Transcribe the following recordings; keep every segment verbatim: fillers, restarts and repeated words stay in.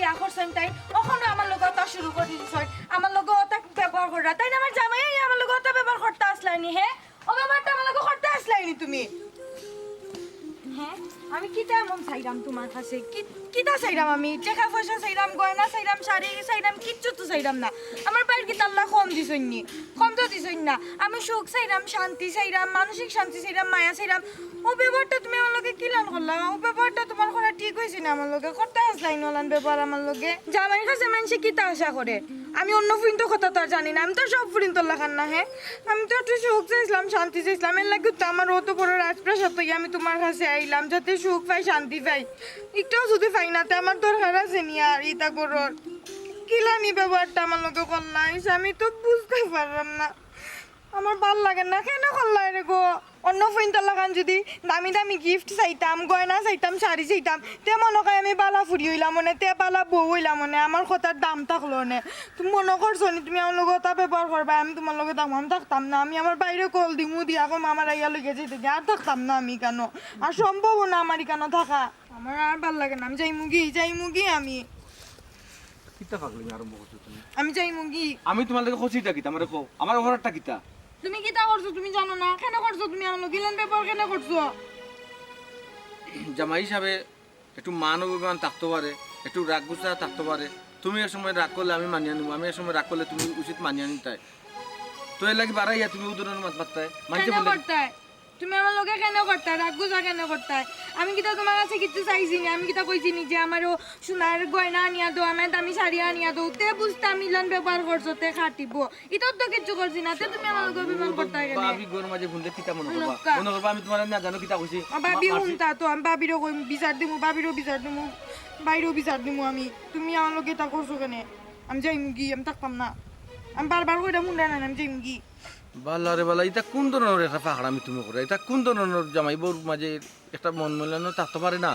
বিয়া করছইন তাইন, অখনো আমার লগে অতা শুরু করি দিছইন, আমার লগে অতা ব্যবহার কররা। তাইন আমার জামাই আইয়া আমার লগে অতা ব্যবহার করতা আছলায়নি, হে? অউ ব্যবহারটা আমার লগে করতা আছলায়নি তুমি? হে? আমি কিতা এমন চাইরাম তুমার কাছে? কি, কিতা চাইরাম আমি? টেকা পয়সা চাইরাম, গয়না চাইরাম, শাড়ি চাইরাম, কিচ্ছু তো চাইরাম না। আমার ভাইর কিতা আল্লায় কম দিছইননি? কম তো দিছইন না। আমি সুখ চাইরাম, শান্তি চাইরাম, মানসিক শান্তি চাইরাম, মায়া চাইরাম। অউ ব্যবহারটা তুমি আমার লগে কিলান করলা? অউ ব্যবহারটা তুমার করা ঠিক অইছে না আমার লগে। করতা আছলায়নি অলান ব্যবহার আমার লগে। জামাইর কাছে মানষে কিতা আশা করে? আমি অন্য ফুরিন্তর কথা তো আর জানি না। আমি তো সব ফুরিন্তর লাখান না, হে? আমি তো একটু সুখ চাইছলাম, শান্তি চাইছলাম। এরলাগি তো আমার অত বড় রাজপ্রাসাদ অইয়া আমি তুমার কাছে আইলাম, যাতে সুখ পাই, শান্তি পাই। একটাও যদি পাই না, তে আমার দরকার আছে নি আর ইতা ঘরর? কিলানি ব্যবহারটা আমার লগে করলায়, আমি তো বুঝতে পারলাম না। আমার ভালা লাগে না, কেনে করলায় রে গো? অন্য ফুরিন্তর লাখান যদি দামি দামি gift চাইতাম, গয়না চাইতাম, শাড়ি চাইতাম, তে মনো কয় আমি ভালা ফুরি অইলাম অনে, তে ভালা বউ অইলাম অনে, আমার কথার দাম থাকলো অনে। তুমি মনো করছো নি তুমি আমার লগে অতা ব্যবহার করবায়, আমি তুমার লগে থাকমু? আমি থাকতাম না। আমি আমার ভাইরে call দিমু, দিয়া কইমু আমার আইয়া লইয়া যাইতে গি, আর থাকতাম না আমি ইকানো। আর সম্ভবও না আমার ইকানো থাকা। আমার আর ভালা লাগে না, আমি যাইমুগি, যাইমুগি আমি। কিতা পাগলামি আরম্ভ করছো তুমি? আমি যাইমুগি। আমি তুমার লগে কইছি ইটা কিতা? আমারে কও, আমার অপরাধটা কিতা? তুমি কিতা করছো তুমি জানো না? কেনে করছো তুমি আমার লগে ইলান ব্যবহার কেনে করছো? জামাই হিসাবে একটু মান অভিমান থাকতো পারে, একটু রাগ গুছা থাকতো পারে। তুমি এক সময় রাগ করলে আমি মানিয়া নিমু, আমি এক সময় রাগ করলে তুমি উচিত মানিয়া নিতায়। তো এরলাগি বাড়াইয়া তুমি অউ ধরনর মাত মাততায়, মানষে কেনে বলে করতায়? তুমি আমার লগে কেনে করতায়? রাগ গুছা কেনে করতায়? আমি কিতা তুমার কাছে কিচ্ছু চাইছি নি? আমি কিতা কইছি নি যে আমারে সোনার গয়না আনিয়া দেও, আমারে দামি শাড়ি আনিয়া দেও? তে বুঝতাম ইলান ব্যবহার করছো, তে খাটিবো। ইতার তো কিচ্ছু করছি না, তে তুমি আমার লগে অভিমান করতায় কেনে? ভাবি ঘরর মাঝে হুনলে কিতা মনো করবা? মনো করবা আমি তুমারে না জানো কিতা কইছি? ভাবি হুনতা তো, আমি ভাবিরেও কইমু, বিচার দিমু, ভাবিরেও বিচার দিমু, ভাইরেও বিচার দিমু আমি। তুমি আমার লগে ইতা করছো কেনে? আমি যাইমুগি, আমি থাকতাম না। আমি বারবার কইরাম হুনরায় না, আমি যাইমুগি। ভালা রে ভালা, ইতা কুন ধরনর একটা পাগলামি তুমি কররায়? ইতা কুন ধরনর জামাই বউর মাঝে একটা মন মিলানো থাকতো পারে না?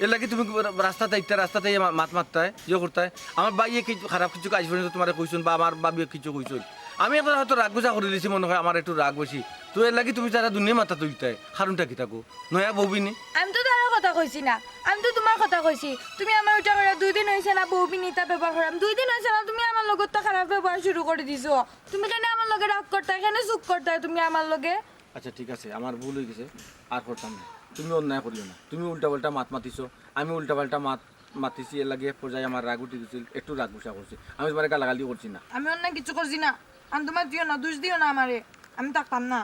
এরলাগি তুমি রাস্তাত আইতায়, রাস্তাত আইয়া মা-, মাত মাততায়, ইয়ে করতায়। আমার ভাইয়ে কিচ্ছু খারাপ কিচ্ছু আইজ পর্যন্ত তুমারে কইছইন বা আমার ভাবিয়ে কিচ্ছু কইছইন? আমি একটা হয়তো রাগ গুছা করি দিছি, মনো কয় আমার একটু রাগ বেশি। তো এরলাগি তুমি তারা দুনিয়া মাথা তুলতায়, কারণটা কিতা গো? নয়া বউ নি? আমি তো তারার কথা কইছি না, আমি তো তুমার কথা কইছি। তুমি আমারে উল্টা কইরায় দুই দিন অইছে না বউ নি ইতা ব্যবহার কররাম, দুই দিন অইছে না তুমি আমার লগে তো খারাপ ব্যবহার শুরু করি দিছো। তুমি কেনে আমার লগে রাগ করতায়, কেনে চুপ করতায় তুমি আমার লগে? আচ্ছা, ঠিক আছে, আমার ভুল অই গেছে, আর করতাম না। তুমি অন্যায় করিও না। তুমি উল্টা-পাল্টা মাত মাতিছো, আমি উল্টা-পাল্টা মাত মাতিছি, এরলাগি এক পর্যায়ে আমার রাগ উঠি গেছিল, একটু রাগ গুছা করছি। আমি তুমারে গালাগালি করছি না। আমি অন্যায় কিচ্ছু করছি না। আর তুমার দিও না, দুষ দিও না আমারে। আমি থাকতাম না।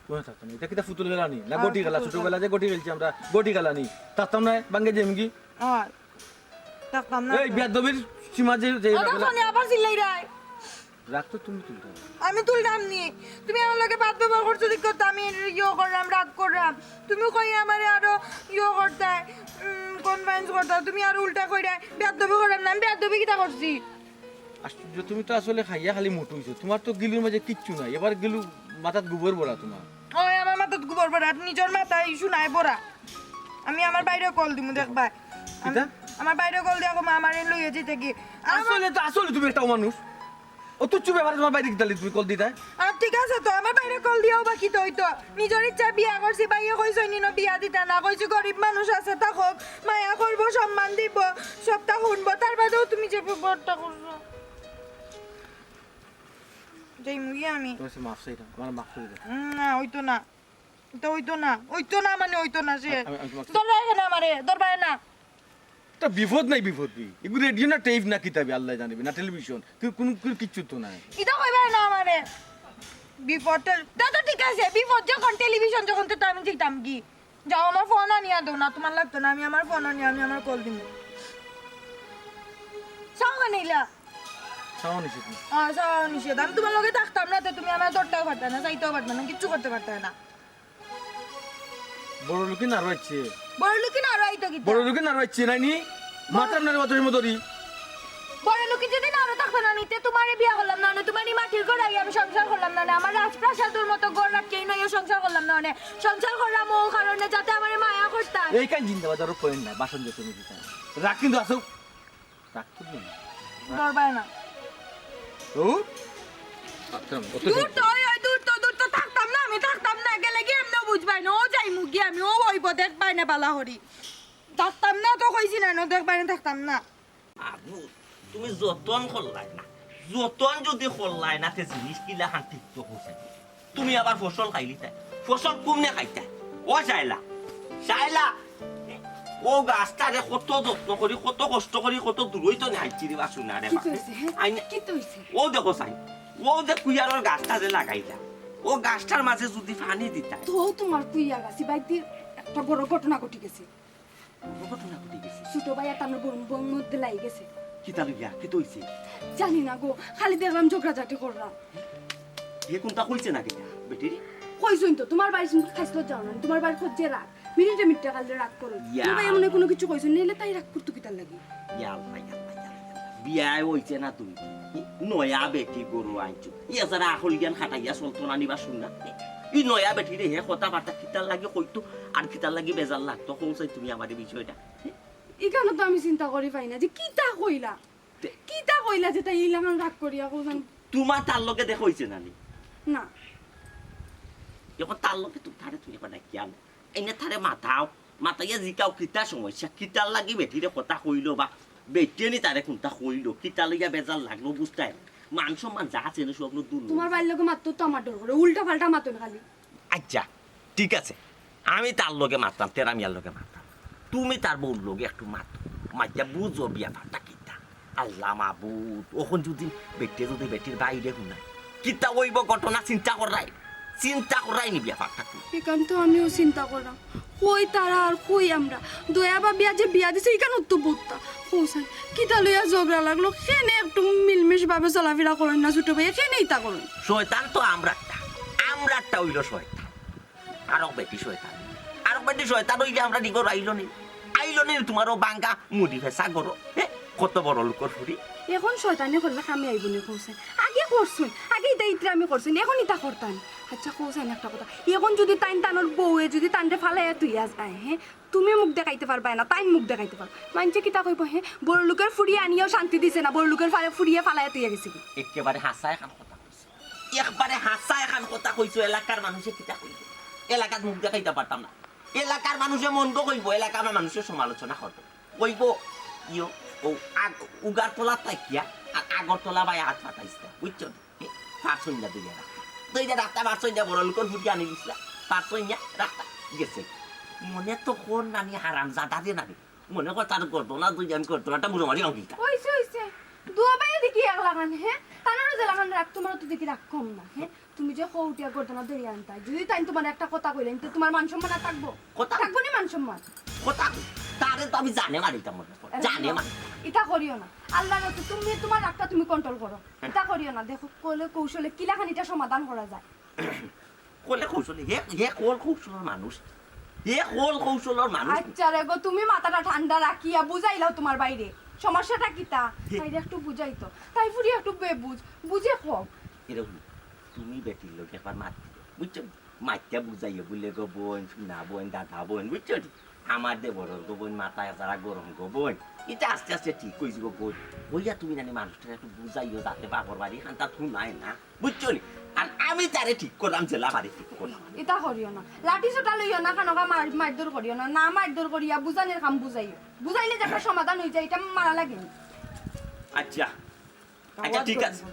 কোনে থাকতাম না? ইটা কিতা পুতুল খেলা নি? না আর গটি খেলা? পুতুল ছোটবেলা খেলা। যে গটি খেলছি আমরা, গটি খেলা নি? থাকতাম না, ভাঙ্গে যাইমুগি। আর থাকতাম না। এই বেয়াদবির সীমা যে, যে ও, দেখো নি, আবার চিল্লাইরায়। রাগ তো তুমি তুলতায়। আমি তুলরাম নি। তুমি আমার লগে বাদ ব্যবহার করছো, ঠিক করতে আমি ইয়ে কররাম, রাগ কররাম। তুমি কই আমারে আরো ইয়ে করতায়, উম, convince করতায়। তুমি আরো উল্টা কইরায়, বেয়াদবি কররাম না। আমি বেয়াদবি কিতা করছি? আশ্চর্য, তুমি তো আসলে খাইয়া খালি মোটু অইছো। তুমার তো গিলুর মাঝে কিচ্ছু নাই, এবার গিলু মাথাত গোবর ভরা তুমার। ওই আমার মাথাত গোবর ভরা, নিজর মাথায় সোনায় ভরা। আমি আমার ভাইরে call দিমু, দেখবায়। আমি কিতা? আমার ভাইরে call দিয়া কইমু আমারে লইয়া যাইতে গি। আর আমার আসলে তো, আসলে তুমি একটা অমানুষ। অ তুচ্ছ ব্যাপারে তুমার ভাইরে কিতার লাগি তুমি call দিতায়? আর ঠিক আছে তো, আমার ভাইরে call দিয়াও বা কিতা অইতো? নিজর ইচ্ছা বিয়া করছি, ভাইয়ে কইছইন নি বিয়া দিতা না, কইছি গরিব মানুষ আছে, থাকউক, মায়া করবো, সম্মান দিবো, সবতা হুনবো, তার বাদেও তুমি যে ব্যবহারটা করছো। যাইমুগি আমি। তুমার কাছে মাফ চাইরাম, আমারে মাফ করি দেও। উম, না, অইতো না। ইতা অইতো না। অইতো না মানে অইতো না যে। আমি, আমি তুমার কাছে ধরবায় না আমারে, ধরবায় না। তা বিপদ নাই বিপদ কি? এগু রেডিও না টেপ না কিতা বে, আল্লায় জানে বে, না টেলিভিশন। কি-, কুনু, কুনু কিচ্ছু তো নাই। ইতা কইবায় না আমারে। বিপদ টেল-, তা তো ঠিক আছে, বিপদ যখন, টেলিভিশন যখন, তে তো আমি যাইতামগি। যাও, আমার ফোন আনিয়া দেও না, তুমার লাগতো না, আমি আমার ফোন আনিয়া, আমি আমার call দিমু। চাও আনিলা? চাওয়া নিষেধ না। আ, চাওয়া নিষেধ। আমি তুমার লগে থাকতাম না, তে তুমি আমারে ধরতাও পারতায় না, চাইতাও পারতায় না, কিচ্ছু করতে পারতায় না। বড় লোকে নারো আইছে। বড় লোকে নারো আইতো কিতা? বড় লোকে নারো আইছে, নাইনি? মাতরাম নারে বাতরির মতো রি। বড় লোকে যদি নারো থাকতো না নি, তে তুমারে বিয়া করলাম না, মানে তুমার ই মাটির ঘর আইয়া আমি সংসার করলাম না, মানে আমার রাজপ্রাসাদর মতো ঘর রাখিয়া নইয়া সংসার করলাম না, মানে সংসার করলাম অউ কারণে যাতে আমারে মায়া করতা। এইখান জিন্দাবাদ, আরো point নাই, বাসন যত নিবি তাই। রাগ কিন্তু আছে। রাগ করবি না। ধরবায় না। দূর। আচ্ছা, অত দূর সময়। তো, ওই, ওই, দূর তো, দূর তো থাকতাম না, আমি থাকতাম না। গেলে গিয়া এমনেও বুঝবায় না, অউ যাইমুগি আমি, অউ অইবো, দেখবায় না বালা করি। থাকতাম না তো কইছি না, না দেখবায় না, থাকতাম না। আবু, তুমি যতন করলায় না, যতন যদি করলায় না, তে জিনিস কিলাখান টিকতো কইছে। তুমি আবার ফসল খাইলিতায়, ফসল কুমনে খাইতায়? ও শায়লা, শায়লা, ও গাছটারে কত যত্ন করি, কত কষ্ট করি, কত দূরই তো নিয়া আইছি রে বা সোনা রে বা। আইনে, ও দেখো চাইন, ও যে কুইয়ারর গাছটা যে লাগাইলা, ও গাছটার মাঝে যদি পানি দিতায়। তো তোমার কুইয়ার গাছি বাইদি একটা বড় ঘটনা ঘটি গেছে। বড় ঘটনা ঘটি গেছে। ছোট ভাইয়া তার বউর মধ্যে লাগি গেছে। কিতা লইয়া? কিতা অইছে? জানি না গো, খালি দেখলাম ঝগড়াঝাটি কররা। হে কুনতা কইছে না কিতা বেটিরে? কইছইন তো, তোমার বাড়ির খাইছলত যাও না, তোমার বাড়ির খোঁজ যে রাগ, মিনিটে মিনিটে খালি রাগ করো। ইয়া। তোমার ভাইয়া মনে হয় কুনু কিছু কইছইন, নাইলে তাই রাগ করতো কিতার লাগি? ইয়া আল্লাহ, ইয়া আল্লাহ, ইয়া আল্লাহ। বিয়া অইছে না তুমি? নয়া বেটি ঘরো আনছো। ইয়া যারা আকল জ্ঞান খাটাইয়া চলতো না নি বা সোনা। ই নয়া বেটিরে হে কথাবার্তা কিতার লাগি কইতো আর কিতার লাগি বেজার লাগতো, কও চাই তুমি আমারে বিষয়টা। ইখানো তো আমি চিন্তা করি পাই না যে কিতা কইলা। তে- কিতা কইলা যেটা ইলাখান রাগ করিয়া কইলাম? তোমার তার লগে দেখা অইছে না নি? না। এখন তার লগে তুমি তারে তুমি এখন ডাকিয়া আনো। এনে তারে মাতাও, মাতাইয়া জিকাও কিতা সমস্যা, কিতার লাগি বেটিরে কথা কইলো বা বেটিয়ে নি তারে কুনতা কইলো, কিতা লইয়া বেজার লাগলো বুঝতায়। মান সম্মান যা আছে না সব দূর। তোমার ভাইর লগে মাততো তো আমার ডর করে, উল্টা পাল্টা মাতইন খালি। আচ্ছা, ঠিক আছে, আমি তার লগে মাততাম, তেরা মিয়ার লগে মাততাম, তুমি তার বউর লগে একটু মাতো, মাতিয়া বুঝো ব্যাপারটা কিতা। আল্লাহ মাবুদ, অখন যদি বেটিয়ে যদি বেটির বাইরে হুনায়, কিতা অইবো ঘটনা চিন্তা কররায়, চিন্তা কররায় নি ব্যাপারটা তুমি? ইখান তো আমিও চিন্তা কররাম, কই তারা আর কই আমরা। দয়া ভাবিয়া যে বিয়া দিছে, ইখান তো বুঝতা। কও চাইন, কিতা লইয়া ঝগড়া লাগলো, কেনে একটু মিলমিশ ভাবে চলাফিরা করইন না ছোট ভাইয়ে, কেনে ইতা করইন? শয়তান তো আমরারটা, আমরারটা অইলো শয়তান। আরক বেটি শয়তান, আরক বেটি শয়তান অইলে আমরার ই ঘরো আইলো নি, আইলো নি তোমার ও ভাঙ্গা মুড়ি ফেসা ঘরো। হে, কত বড় লোকর ফুরি। এখন শয়তানি করলে কামে আইবো নি কও চাইন? আগে করছইন, আগে ইতা ইতরামি করছইন, এখন ইতা করতা নি। আচ্ছা কও চাইন একটা কথা, এখন যদি তাইন তানর বউয়ে যদি তানরে ফালাইয়া থইয়া যায়, হে, তুমি মুখ দেখাইতে পারবায় না, তাইন মুখ দেখাইতে পারবা। মাইনষে কিতা কইবো, হে, বড় লোকর ফুরি আনিয়াও শান্তি দিছে না, বড় লোকর ফালে-, ফুরিয়ে ফালাইয়া থইয়া গেছে গি। একেবারে হাছা এখান কথা কইছো, একবারে হাছা এখান কথা কইছো। এলাকার মানষে কিতা কইবো? এলাকাত মুখ দেখাইতা পারতাম না। এলাকার মানষে মন্দ কইবো, এলাকার মানষে সমালোচনা করবো, কইবো, ইয়ো, ও আগ-, উগার তলা তাকিয়া আর আগর তলা বায় আত পাতাইছ না, বুঝছো নি? হে, পারছইন না ধইরা রাখতা। ধইরা রাখতা পারছইন না, বড় লোকর ফুরি আনি দিছলা, পারছইন না রাখতা, গেছে। মনে তো কর না নি হারামজাদা রে না রে। মনে কর তার গর্দনা দুইজন গর্দনাটা মুড়ো মারি অঙ্কিতা। অইছে, অইছে। দুয়া ভাইয়ে দেখি এক লাখান, হে? তানরও যে লাখান রাগ, তোমারও তো দেখি রাগ কম না, হে? তুমি যে কও উঠিয়া গর্দনা ধরি আনতায়, যদি তাইন তোমার একটা কথা কইলে, তে তোমার মান সম্মান আর থাকবো? কথা? থাকবো নি মান সম্মান? কথা? তারে তো আমি জানে মারিতাম মনে কর। আরে জানে না, মারি। ইতা করিও না। আল্লাহর রাস্তে তুমি তোমার রাগটা তুমি control করো। ইতা করিও না। দেখো, কলে কৌশলে কিলাখান ইটা সমাধান করা যায়। কলে কৌশলে, হে, হে কল কৌশলর মানুষ। হে কল কৌশলর মানুষ। আচ্ছা রে গো, তুমি মাথাটা ঠান্ডা রাখিয়া বুঝাইলাও তোমার ভাইরে। সমস্যাটা কিতা? হে। তাইরে একটু বুঝাই তো। তাই ফুরি একটু বেবুঝ, বুঝে কও। এরকম, তুমি বেটির লগে একবার মাত দিও, বুঝছো? মাতিয়া বুঝাইও, বুলে গো বইন, সোনা বইন, দাদা বইন, বুঝছো নি? আমার দেবরর গো বইন, মাথা যারা গরম গো বইন, ইটা আস্তে আস্তে ঠিক অইযিবো বইন। অইয়া তুমি নানি মানুষটারে একটু বুঝাইও, যাতে বাপর বাড়ি খান্তা হুনায় না। বুঝছো নি? আর আমি তারে ঠিক করলাম, জেলা বাড়ি ঠিক করলাম। ইতা করিও না। লাঠি সোটা লইও না, খানোকা মার-, মারধর করিও না। না মারধর করিয়া বুঝানির কাম বুঝাইও। বুঝাইলে যে একটা সমাধান অইযায়, ইটা মারা লাগে নি। আচ্ছা। আচ্ছা, ঠিক আছে।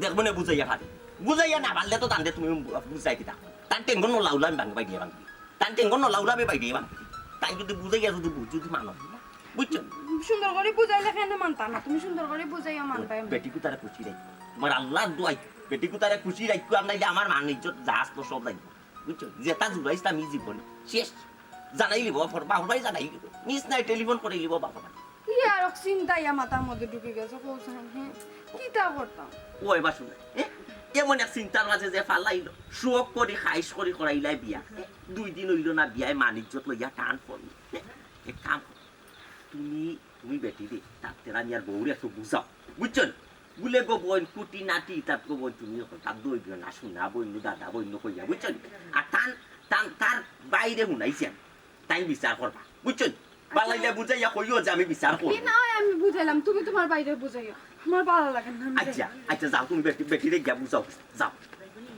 দেখবো নে বুঝাইয়া পারি। বুঝাইয়া না পারলে তো তানরে তুমি বুঝাই কিতা। তান টেঙ্গন নলাউলা আমি ভাঙি বাইরে ভাঙি। তান টেঙ্গন নলাউলা আমি বাইরে ভাঙি। তাই যদি বুঝাইয়া যদি বুঝ-, যদি মানো না। বুঝছো? সুন্দর করি বুঝাইলে কেনে মানতা না? তুমি সুন্দর করি বুঝাইয়া মানবায়। বেটি কুতারে খুশি রাখো। তোমার আল্লাহর দোয়াই, বেটি কুতারে খুশি রাখো, আর নাইলে আমার মান ইজ্জত যা আসলো সব যাইবো। বুঝছো? যেটা জুড়াইছিলাম ই জীবনে। শেষ। জানাই লিবো, বাপর, বাপর ভাই জানাই লিবো। মিস নাই, টেলিফোন করে লিবো বাপর ভাই। ই আর এক চিন্তা ইয়া মাথার মধ্যে ঢুকি গেছে, কও চাইন, হে? কিতা করতাম? ও এবার শুনে, হে? এমন এক চিন্তার মাঝে যে ফালাইলো, শখ করি, খাইশ করি করাইলাই বিয়া। হে? দুই দিন অইলো না বিয়ায়, মান ইজ্জত লইয়া টান পড়লো। হে? এক কাম করো, তুমি, তুমি বেটিরে, তার তেরা মিয়ার বউরে একটু বুঝাও, বুঝছো নি? বুলে গো বইন, কুটি নাটি, তার গো বইন, তুমি হঠাৎ দই দিও না, সোনা বইন, দাদা বইন কইয়া, বুঝছো নি? আর তান, তান, তার বাইরে হুনাইছি আমি, তাই বিচার করবা, বুঝছো নি? বালাইলে বুঝাইয়া কইও যে আমি বিচার করবো। কি না হয় আমি বুঝাইলাম, তুমি তোমার বাইরে বুঝাইও, আমার ভালো লাগে না, আমি আচ্ছা, যাই। আচ্ছা, যাও তুমি বেটি, বেটিরে গিয়া বুঝাও, যাও।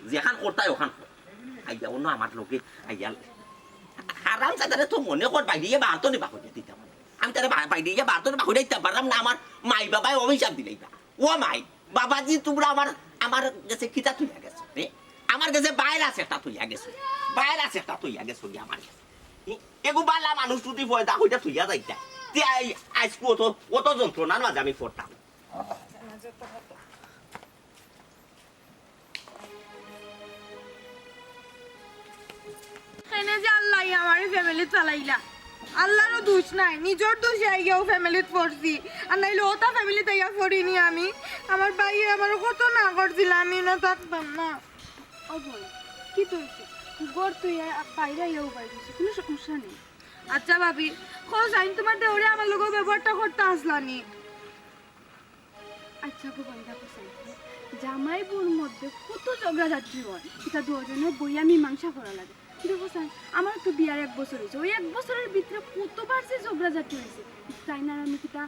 যেখান করতাই ওখান কর। আইয়া অন্য আমার লগে, আইয়া। হারামজাদারে তো মনে কর বাইরে বাহার তো নিবা কইয়া দিতাম। আমি তারে বা-, বাইরে গিয়া বার করে বাহুড়াইতাম পারলাম না, আমার মাই বাবায় অভিশাপ দিলাইবা। ও মাই, বাবাজি, তোমরা আমার, আমার গেছে কিতা থইয়া গেছো রে? আমার গেছে ভাইরাস একটা থইয়া গেছো, ভাইরাস একটা থইয়া গেছো গি আমার গেছে। ই, এগু বালা মানুষ যদি পয়দা কইটা থইয়া যাইতা, তে আই-, আইজকু অত, অত যন্ত্রণার মাঝে আমি পড়তাম। কেনে যে আল্লায় আমারে ফ্যামিলিত ফালাইলা। আল্লারও দুষ নাই, নিজর দুষে আইয়াউ ফ্যামিলিত পড়ছি। আর নাইলে অতা ফ্যামিলিত আইয়া পড়িনি আমি। আমার ভাইয়ে আমারে কত না করছিল, আমি না থাকতাম না। ও বইন, কিতা অইছে? ঘর থইয়া বাইরে আইয়াউ বাইরে অইছে, কুনু সমস্যা নাই। আচ্ছা ভাবি, কও চাইন তুমার দেওরে আমার লগে ব্যবহারটা করতা আছলানি? আচ্ছা গো বইন, দেখো চাইন, জামাই বউর মধ্যে কত ঝগড়াঝাটি অয়, ইতা দুইওজনে বইয়া মীমাংসা করা লাগে। দেখো চাইন, আমার তো বিয়ার এক বছর অইছে, অউ এক বছরর ভিতরে কতবার যে ঝগড়াঝাটি অইছে। চাইন আর আমি কিতা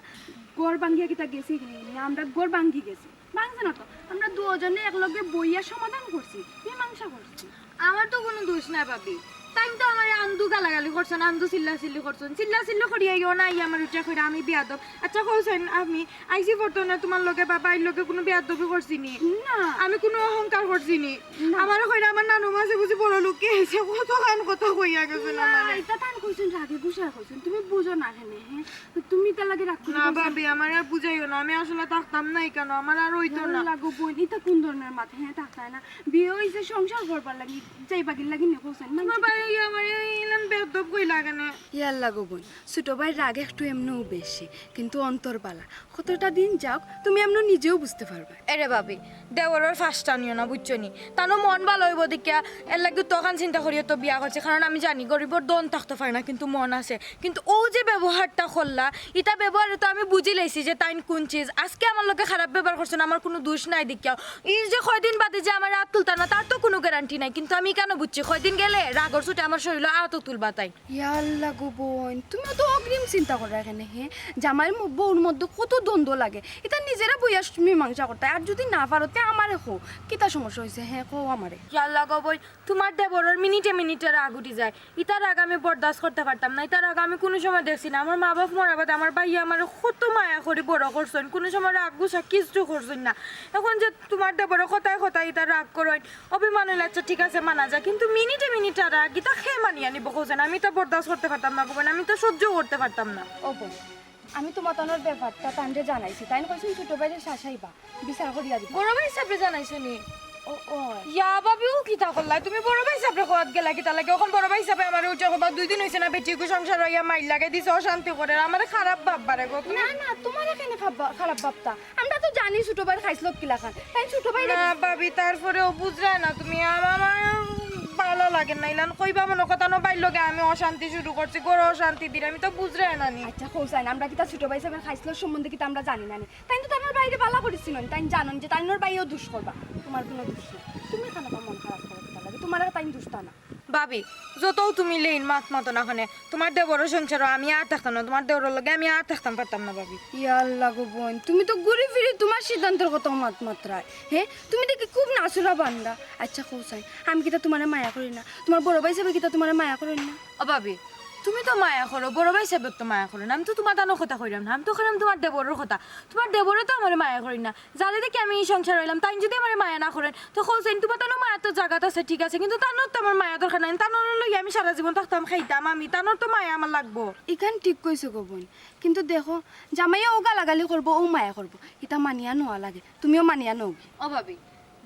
ঘর ভাঙ্গিয়া কিতা গেছি নি? আমরা ঘর ভাঙ্গি গেছি, ভাঙছে না তো। আমরা দুইওজনে একলগে বইয়া সমাধান করছি, মীমাংসা করছি। আমার তো কুনু দুষ নাই ভাবি, তাইন তো আমারে আন্দু গালাগালি করছইন, আন্দু চিল্লাচিল্লি করছইন, চিল্লাচিল্লি করিয়া ইও না, ইয়া আমার উঠে কইরা আমি বেয়াদব। আচ্ছা কও চাইন, আমি আইছি পড়তো না তুমার লগে বা ভাইর লগে কুনু বেয়াদবি করছি নি? না। আমি কুনু অহংকার করছি নি? না। আমারে কইরা আমার নানু মাঝে বুঝি বড় লোক কে এসে কত গান কথা কইয়া গেছে না না, মানে। ইতা তান কইছইন রাগে গুছায় কইছইন, তুমি বুঝো না কেনে, হ্যাঁ? তুমি ইতার লাগি রাগ করি না কইছো? ভাবি, আমারে আর বুঝাইও না, আমি আসলে থাকতাম না ইকানো, আমার আর অইতো না। ইয়াল্লা গো বইন, ইতা কুন ধরনের মাত, হ্যাঁ, থাকতায় না। বিয়া অইছে সংসার করবার লাগি, যাইবাগির লাগি নি কও চাইন, তুমার মানছি। ভাইয়ে আমারে ইলান বেয়াদব কইলা কেনে? ইয়াল্লা গো বইন, ছোট ভাইর রাগ একটু এমনেউ বেশি, কিন্তু অন্তর বালা। কতটা দিন যাউক, তুমি এমনে নিজেও বুঝতে পারবায়। এরে ভাবি, দেওরর ফাঁসটা নিও না, বুঝছো নি? তানও মন ভালা অইবো দেখিয়া, এর লাগি তো অখান চিন্তা করিয়া তো বিয়া করছে, কারণ আমি জানি গরিবর ধন থাকতো পারে না, কিন্তু মন আছে। কিন্তু অউ যে ব্যবহারটা করলা, ইতা ব্যবহারে তো আমি বুঝিলাইছি যে তাইন কুন চিজ। আজকে আমার লগে খারাপ ব্যবহার করছইন, আমার কুনু দুষ নাই দেখিয়াও। ই যে কয়দিন বাদে যে আমারে আত তুলতা না, তার তো কুনু গ্যারান্টি নাই, কিন্তু আমি ইকানো বুঝছি, কয়দিন গেলে রাগর চোটে আমার শরীলো আতও তুলবা তাইন। ইয়াল্লা গো বইন, তুমি অত অগ্রিম চিন্তা কররায় কেনে, হে? জামাই ম-, বউর মধ্যে কত দ্বন্দ্ব লাগে, ইতা নিজেরা বইয়া স-, মীমাংসা করতায়। আর যুদি না পারো, তে আমারে কও, কিতা সমস্যা অইছে, হে, কও আমারে। ইয়াল্লা গো বইন, তুমার দেবরর মিনিটে মিনিটে রাগ উঠি যায়। ইতা রাগ আমি বরদাস্ত করতে পারতাম না, ইতা রাগ আমি কুনু সময় দেখছি না। আমার মা-বাফ মরার বাদে আমার ভাইয়ে আমারে কত মায়া করি বড় করছইন, কুনু সময় রাগ গুছা কিচ্ছু করছইন না। এখন যে তুমার দেবরে কথায় কথায় ইতা রাগ করইন, অভিমান অইলে আচ্ছা ঠিক আছে মানা যায়, কিন্তু মিনিটে মিনিটে রাগ ইতা কে মানিয়া নিবো কও চাইন? আমি ইতা বরদাস্ত করতে পারতাম না গো বইন, আমি ইতা সহ্য করতে পারতাম না। ও বইন, আমি তুমার তানর ব্যাপারটা তানরে জানাইছি, তাইন কইছইন ছোট ভাইরে শাসাইবা, বিচার করিয়া দিবা। বড় ভাই সাবরে জানাইছো নি? ও, ও। ইয়া ভাবি, অউ কিতা করলায়? তুমি বড় ভাই সাবরে কওয়াত গেলা কিতার লাগি? অখন বড় ভাই সাবে আমারে উঠে কইবা, দুই দিন অইছে না বেটিগু সংসার অইয়া মাইর লাগাই দিছে, অশান্তি করের, আমারে খারাপ ভাববারে গো তুমি। না, না, তুমারে কেনে খাব-, খারাপ ভাবতা? আমরা তো জানি ছোট ভাইর খাইছলত কিলাখান। তাইন ছোট ভাইরে না ভাবি, তারপরেও বুঝরায় না তুমি, আমা-, আমার ভালা লাগে না। ইলান কইবা মনো কথা, তানর ভাইর লগে আমি অশান্তি শুরু করছি, ঘরো অশান্তি দিরাম, আমি তো বুঝরায় না নি। আচ্ছা, কও চাইন, আমরা কিতা ছোট ভাই সাবর খাইছলত সম্বন্ধে কিতা আমরা জানি না নি? তাইন তো তানর ভাইরে বালা করি চিনইন, তাইন জানইন যে তানর ভাইও দুষ করবা, তুমার কুনু দুষ নাই। তুমি কেনে বা মন খারাপ করো কিতার লাগি? তুমারে তাইন দুষ দেয় না। ভাবি, যতউ তুমি লেইন মাত মাতো না কেনে, তুমার দেবরর সংসারো আমি আর থাকতাম না, তুমার দেবরর লগে আমি আর থাকতাম পারতাম না ভাবি। ইয়াল্লা গো বইন, তুমি তো ঘুরি ফিরি তুমার সিদ্ধান্তর কথাউ মাত মাতরায়। হে, তুমি দেখি খুব নাছুরা বান্দা। আচ্ছা কও চাইন, আমি কিতা তুমারে মায়া করি না? তুমার বড় ভাই সাবে কিতা তুমারে মায়া করইন না? ও ভাবি, তুমি তো মায়া করো, বড় ভাই সাবে তো মায়া করইন না। আমি তো তুমার তানর কথা কইরাম না, আমি তো কইরাম তুমার দেবরর কথা। তুমার দেবরে তো আমারে মায়া করইন না। যারে দেখি আমি ই সংসারো আইলাম, তাইন যুদি আমারে মায়া না করইন, তে কও চাইন, তুমার তানর মায়া তো জাগাত আছে, ঠিক আছে, কিন্তু তানর তো আমার মায়া দরকার নাই। তানর লগে আমি সারা জীবন থাকতাম, খাইতাম আমি, তানর তো মায়া আমার লাগবো। ইখান ঠিক কইছো গো বইন, কিন্তু দেখো, জামাইয়ে অউ গালাগালি করবো, অউ মায়া করবো, ইতা মানিয়া নেওয়া লাগে, তুমিও মানিয়া নেওগি। ও ভাবি,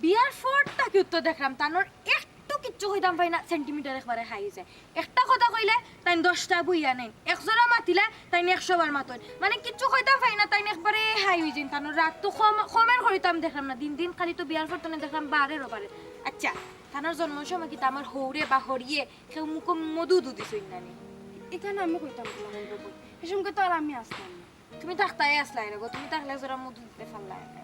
বিয়ার পর থাকিউ তো দেখরাম তানর একটু কিচ্ছু কইতাম পারি না, সেন্টিমিটার একবারে হাই অইযায়। একটা কথা কইলে তাইন দশটা বইয়া নেইন, এক জোড়া মাতিলে তাইন একশো বার মাতইন, মানে কিচ্ছু কইতাম পারি না, তাইন একবারে হাই অইযাইন। তানর রাগ তো কম, কমের করিতাম দেখরাম না, দিন দিন খালি তো বিয়ার পর তনে দেখরাম বাড়ের ও বাড়ের। আচ্ছা, তানর জন্মর সময় কিতা আমার হউরে বা হড়িয়ে কেউ মুখো মধু উধু দিছইন না নি? ইখান আমি কইতাম পারলাম না গো বইন, হে সময় তো আর আমি আছলাম না। তুমি থাকতায় আছলায় রে গো, তুমি থাকলে জোড়া মধু দিতে পারলায় না।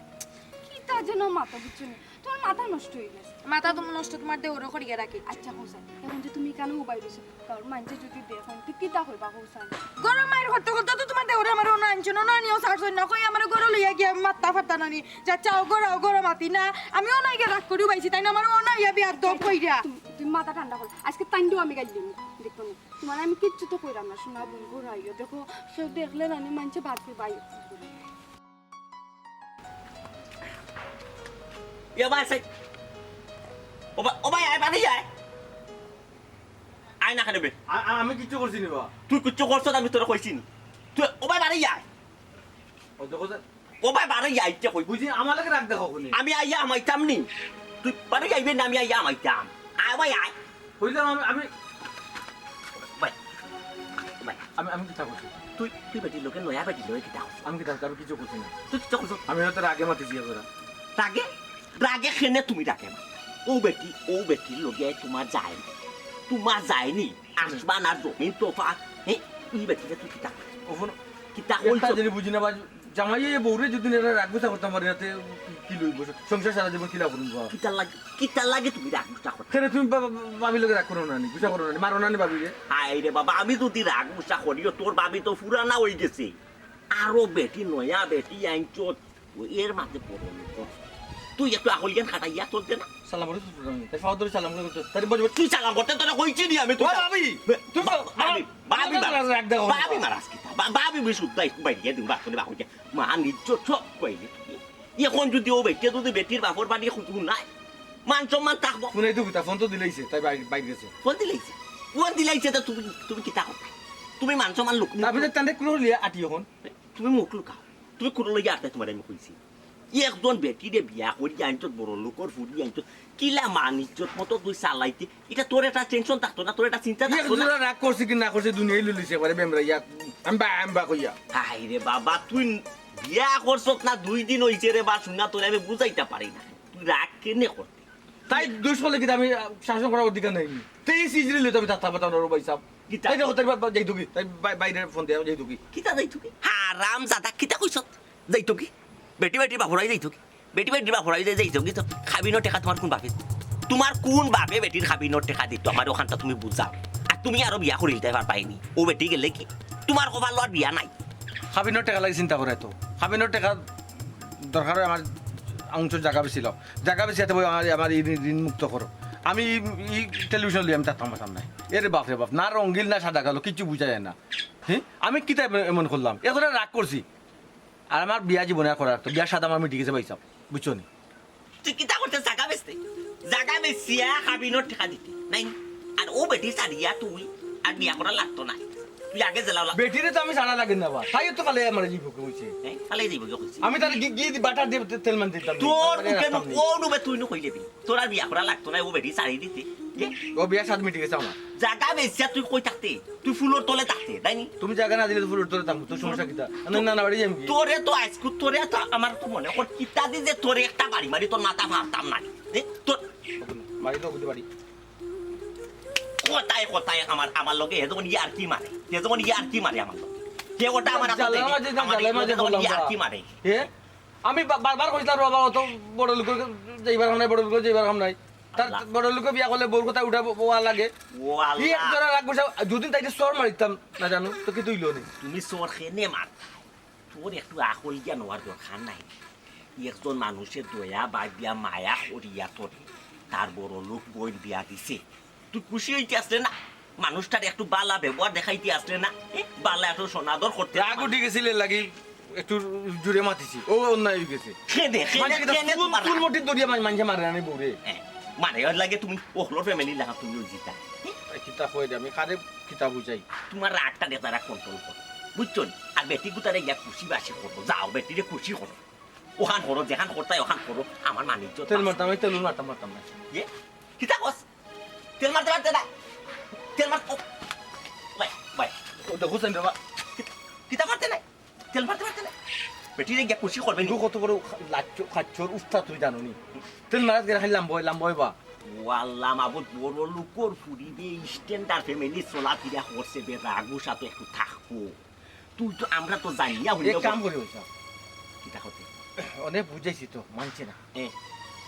কিতা যেন মাতো, বুঝছো নি? তুমার মাথা নষ্ট অইগেছে। মাথা তুমার নষ্ট, তুমার দেওরে করিয়া রাখি। আচ্ছা, কও চাইন, এখন যে তুমি ইখানো উবাই রইছো, কারণ মানষে যুদি দেখইন, তে কিতা কইবা, কও চাইন? ঘরো মাইর করতে করতে তো তুমার দেওরে আমারে অনো আনছইন, অনো আনিয়াও ছাড়ছইন না, কই আমারে ঘরো লইয়া গিয়া মাততা পারতা না নি? যে, "চাও ঘরো, ঘরো মাতি না।" আমি অনো আইয়া রাগ করি উবাইছি, তাইন আমারে অনো আইয়া বেয়াদব কইরা। তুমি মাথা ঠান্ডা করো, আজকে তাইনটাও আমি গাইল দিমু। দেখো না, তোমার আমি কিচ্ছু তো কইরাম না, শোনা বন্ধু রাইও। দেখো, কেউ দেখলে না, আমি মানছে বাদ করবো, আইও। এ ভাই, সাই-, ও ভাই, ও ভাই, আয়, বাড়ি আয়। আয় না কেনে বে? আ-, আ-, আমি কিচ্ছু করছি নি বা। তুই কিচ্ছু করছস, আমি তোরে কইছি নি। তুই, ও ভাই, বাড়ি আয়। ও দেখো যে ও ভাই, বাড়ি আইতে কই। বুঝি, আমার লগে রাগ দেখাও কেনে? আমি আইয়া হামাইতাম নি। তুই বাড়ি আইবে না, আমি আইয়া হামাইতাম। আয় ভাই, আয়। কইলাম আমি, আমি ভাই, ভাই। আমি, আমি কিতা করছি? তুই, তুই বেটির লগে, নয়া বেটির লগে কিতা করছস? আমি কিতা করছি? আমি কিচ্ছু করছি না। তুই কিচ্ছু করছস? আমি হয়তো রাগে মাতিছি এবার। রাগে? রাগে কেনে তুমি রাগে মাতো? ও বেটি, ও বেটির লগে তোমার যায় নি। তোমার যায় নি। আসমান আর জমিন তফাৎ। হ্যাঁ? তুই বেটিরে তুই কিতা করছস? ও ফোন কিতা একটা করছস? জিনিস বুঝি না বা, জামাইয়ে বউরে যদি এরা রাগ গুছা করতাম পারে, এতে কি, কি লইব? সংসার সারা জীবন কিলা করুন বা? কিতার লাগি, কিতার লাগি তুমি রাগ গুছা করো? কেনে তুমি বা-, বা-, ভাবির লগে রাগ করো না নি, গুছা করো না নি, মারো না নি ভাবিরে? হায় রে বাবা, আমি যদি রাগ গুছা করিও, তোর ভাবি তো পুরানা অই গেছে। আরো বেটি, নয়া বেটি আনছত, ও এর মাঝে বড় লোক। তুই একটু আহল জ্ঞান খাটাইয়া চলতে না। সালাম করে তো আমি। তাই ফাওয়া ধরে সালাম করে তো। তাই বল, বল। তুই সালাম করতে তোরে কইছি নি আমি, তুই ও সালাম ভাবি, বে-, তুমি বা-, তো ভাবি, আমার ভাবি আমার মারাস। রাগ দেখাও ভাবি না। মারাস কিতা? বা-, ভাবি বিশুদ্ধ বাইরে দিন, বাসনে বাহুকে। মান ইজ্জত সব কইলে। এখন যদি ও বেটিয়ে যদি বেটির বাপর বাড়ি খুঁজু নাই, মান সম্মান থাকবো। ফোন এই তো কিতা, ফোন তো দিলাইছে, তাই বাইরে, বাইরে গেছে। ফোন দিলাইছে? ফোন দিলাইছে তো তুমি, তুমি কিতা কথা? তুমি মান সম্মান লোক তারপরে তান্ডে কুলো লিয়া আটি এখন। তুমি মুখ লুকাও। তুমি কুলো লইয়া আটতে তোমার আমি কইছি। ই একজন বেটিরে বিয়া করি আনছত, বড় লোকর ফুরি আনছত, কিলা মান ইজ্জত মতো তুই চালাইতে, এটা তোর একটা টেনশন থাকতো না, তোর একটা চিন্তা থাকতো না? জোড়া রাগ করছে কি না করছে, দুনিয়াই লইলিছে একবারে বেমরাইয়া, আমি বা, আমি বা কইয়া। হায় রে বাবা, তুই বিয়া করছত না, দুই দিন অইছে রে বা, শুনা তোরে আমি বুঝাইতা পারি না। তুই রাগ কেনে করতে? তাই দুষ করলে কিতা আমি, আহ, শাসন করার অধিকার নাই? তেইশ ইজরি লইতে আমি থাকতাম পারতাম না রে ভাই সাহেব। কিতা? তাই দেখো, তাই বা-, বা-, যাইতো কি? তাই বাই-, বাইরে ফোন দিয়া যাইতো কি? কিতা যাইতো কি? হারাম জাদা, কিতা কইছত? যাইতো কি? বেটি বেটির বাপর বাড়ি যাইতো কি? বেটি বেটির বাপর বাড়ি যাইতো কি? তো খাবিনর টেকা তোমার কোন বাপে? তোমার কোন বাপে বেটির খাবিনর টেকা দিত? আমার ওখানটা তুমি বুঝাও। আর তুমি আরো বিয়া করি দিতে পারবায় নি। ও বেটি গেলে কি? তোমার কপালো আর বিয়া নাই। খাবিনর টেকা লাগি চিন্তা করে তো। খাবিনর টেকা দরকার অয় আমার অংশ জাগা বেচিলাও। জাগা বেচিয়া তে বই আমার, আমার ই ঋণ, ঋণ মুক্ত করো। আমি ই, ই টেলিভিশন লইয়া আমি থাকতাম পারতাম নায়। এরে বাপ রে বাপ, না রঙ্গিল না সাদা কালো, কিচ্ছু বুঝা যায় না। হ্যাঁ? আমি কিতা এমন, এমন করলাম? এ কথা রাগ করছি। আর আমার বিয়া জীবনে আর করার তো, বিয়ার সাদা আমার মিটি গেছে ভাই সাহেব, বুঝছো নি? তুই কিতা করতে জাগা বেচতে? জাগা বেচিয়া খাবিনর টেকা দিতে, নাই নি? আর ও বেটি ছাড়িয়া তুই আর বিয়া করা লাগতো না। তুই আগে জেলা ওলা। বেটিরে তো আমি ছাড়া লাগে না বা। তাই তো ফালাই আমার জীবকে কইছে। হ্যাঁ, ফালাই জীবকে কইছে। আমি তাহলে গি-, গিয়ে দি-, বাটার দিয়ে তে-, তেল মান দিতাম। তোর আরে মুখে রাখতাম নু-, নি। ও নুবে তুই নু কইলে বি। তোর আর বিয়া করা লাগতো না, ও বেটি ছাড়ি দিতে। এ? ও বিয়া সাত মিটি গেছে আমার। জাগা বেচিয়া তুই কই থাকতে? তুই ফুলর তলে থাকতে, তাই নি? তুমি জাগা না দিলে তো ফুলর তলে থাকবো, তোর সমস্যা কিতা? না, না, না, বাড়ি যাইম কি? তোরে তো আইজকু, তোরে তো আমার তো মনে কর কিতা দি যে তোরে একটা বাড়ি মারি তোর মাথা ফাড়তাম না। এ, তোর বাড়ি তো বুঝতে পারি। কথায় কথায় আমার, আমার লগে হে যখন ইয়ার কি মারে, হে যখন ইয়ার কি মারে আমার লগে। হে ওটা আমার জ্বালার মাঝে, আমার জ্বালার মাঝে লগে যখন বললাম ইয়ার বা। কি মারে। হে? আমি বা-, বারবার কইছিলাম, "বাবা, অত বড় লোক যাইবার কাম নাই, বড় লোক যাইবার কাম নাই।" তার আল্লাহ। বড় লোকে বিয়া করলে বউর কথা উঠা ব-, বওয়া লাগে। ও আল্লাহ। ই এক জোড়া রাগ করছে, দুদিন তাইতে চড় মারিতাম না জানো, তো কি তুইলো নি? তুমি চড় কেনে মার? তোর একটু আখল জ্ঞান হওয়ার দরকার নাই। একজন মানুষের দয়া বাদ দিয়া মায়া করিয়া তোরে তার বড় লোক বইন বিয়া দিছে। তুই খুশি হইতে আসলে না? মানুষটার একটু বালা ব্যবহার দেখাইতে আসলে না? এ, বালা একটু সনাদর করতে রাগ উঠি গেছিল এর লাগি। একটু জুরে মাতিছি, ও অন্যায় হয়ে গেছে। খেদে, খেদে, মানে কিতা খেদে চুল, তোমার চুল মুঠি ধরিয়া মান-, মানষে মারে না নি বউরে। হ্যাঁ, মানে ওর লাগে তুমি অকলর family লাগা তুমি ওই জিতা। তাই কিতা কই রে, আমি কারে কিতা বুঝাই? তোমার রাগটা দে তারা control করো, বুঝছো নি? আর বেটি গুতারে গিয়া খুশি বাসি করো, যাও বেটিরে খুশি করো, ওখান করো, যেখান করতাই ওখান করো, আমার মানিজ্য তেল মারতাম, আমি তেল মারতাম, মারতাম না। এ? কিতা কস? তেল মারতে পারতে না। তেল মার-, ও, ভাই, ভাই। ও দেখো সেন বাবা। কিতা, কিতা মারতে নাই? তেল মারতে পারতে না। বেটিরে গিয়া খুশি করবে নি। তুই কত বড় লাচ্চ-, খাচ্চর উস্তাদ তুই জানো নি? তেল মারাত গেলে খালি লাম্বা হয়, লাম্বা হয় বা। ও আল্লাহ মাবুদ, বড় লোকর ফুরি বে, standard family চলাফিরা করছে বে, রাগ গুছা তো একটু থাকবো। তুই তো, আমরা তো জানি না, এক হইলে কাম বল। করি ভাই সাহেব। কিতা করতে? অনেক বুঝাইছি তো, মানছে না। এ।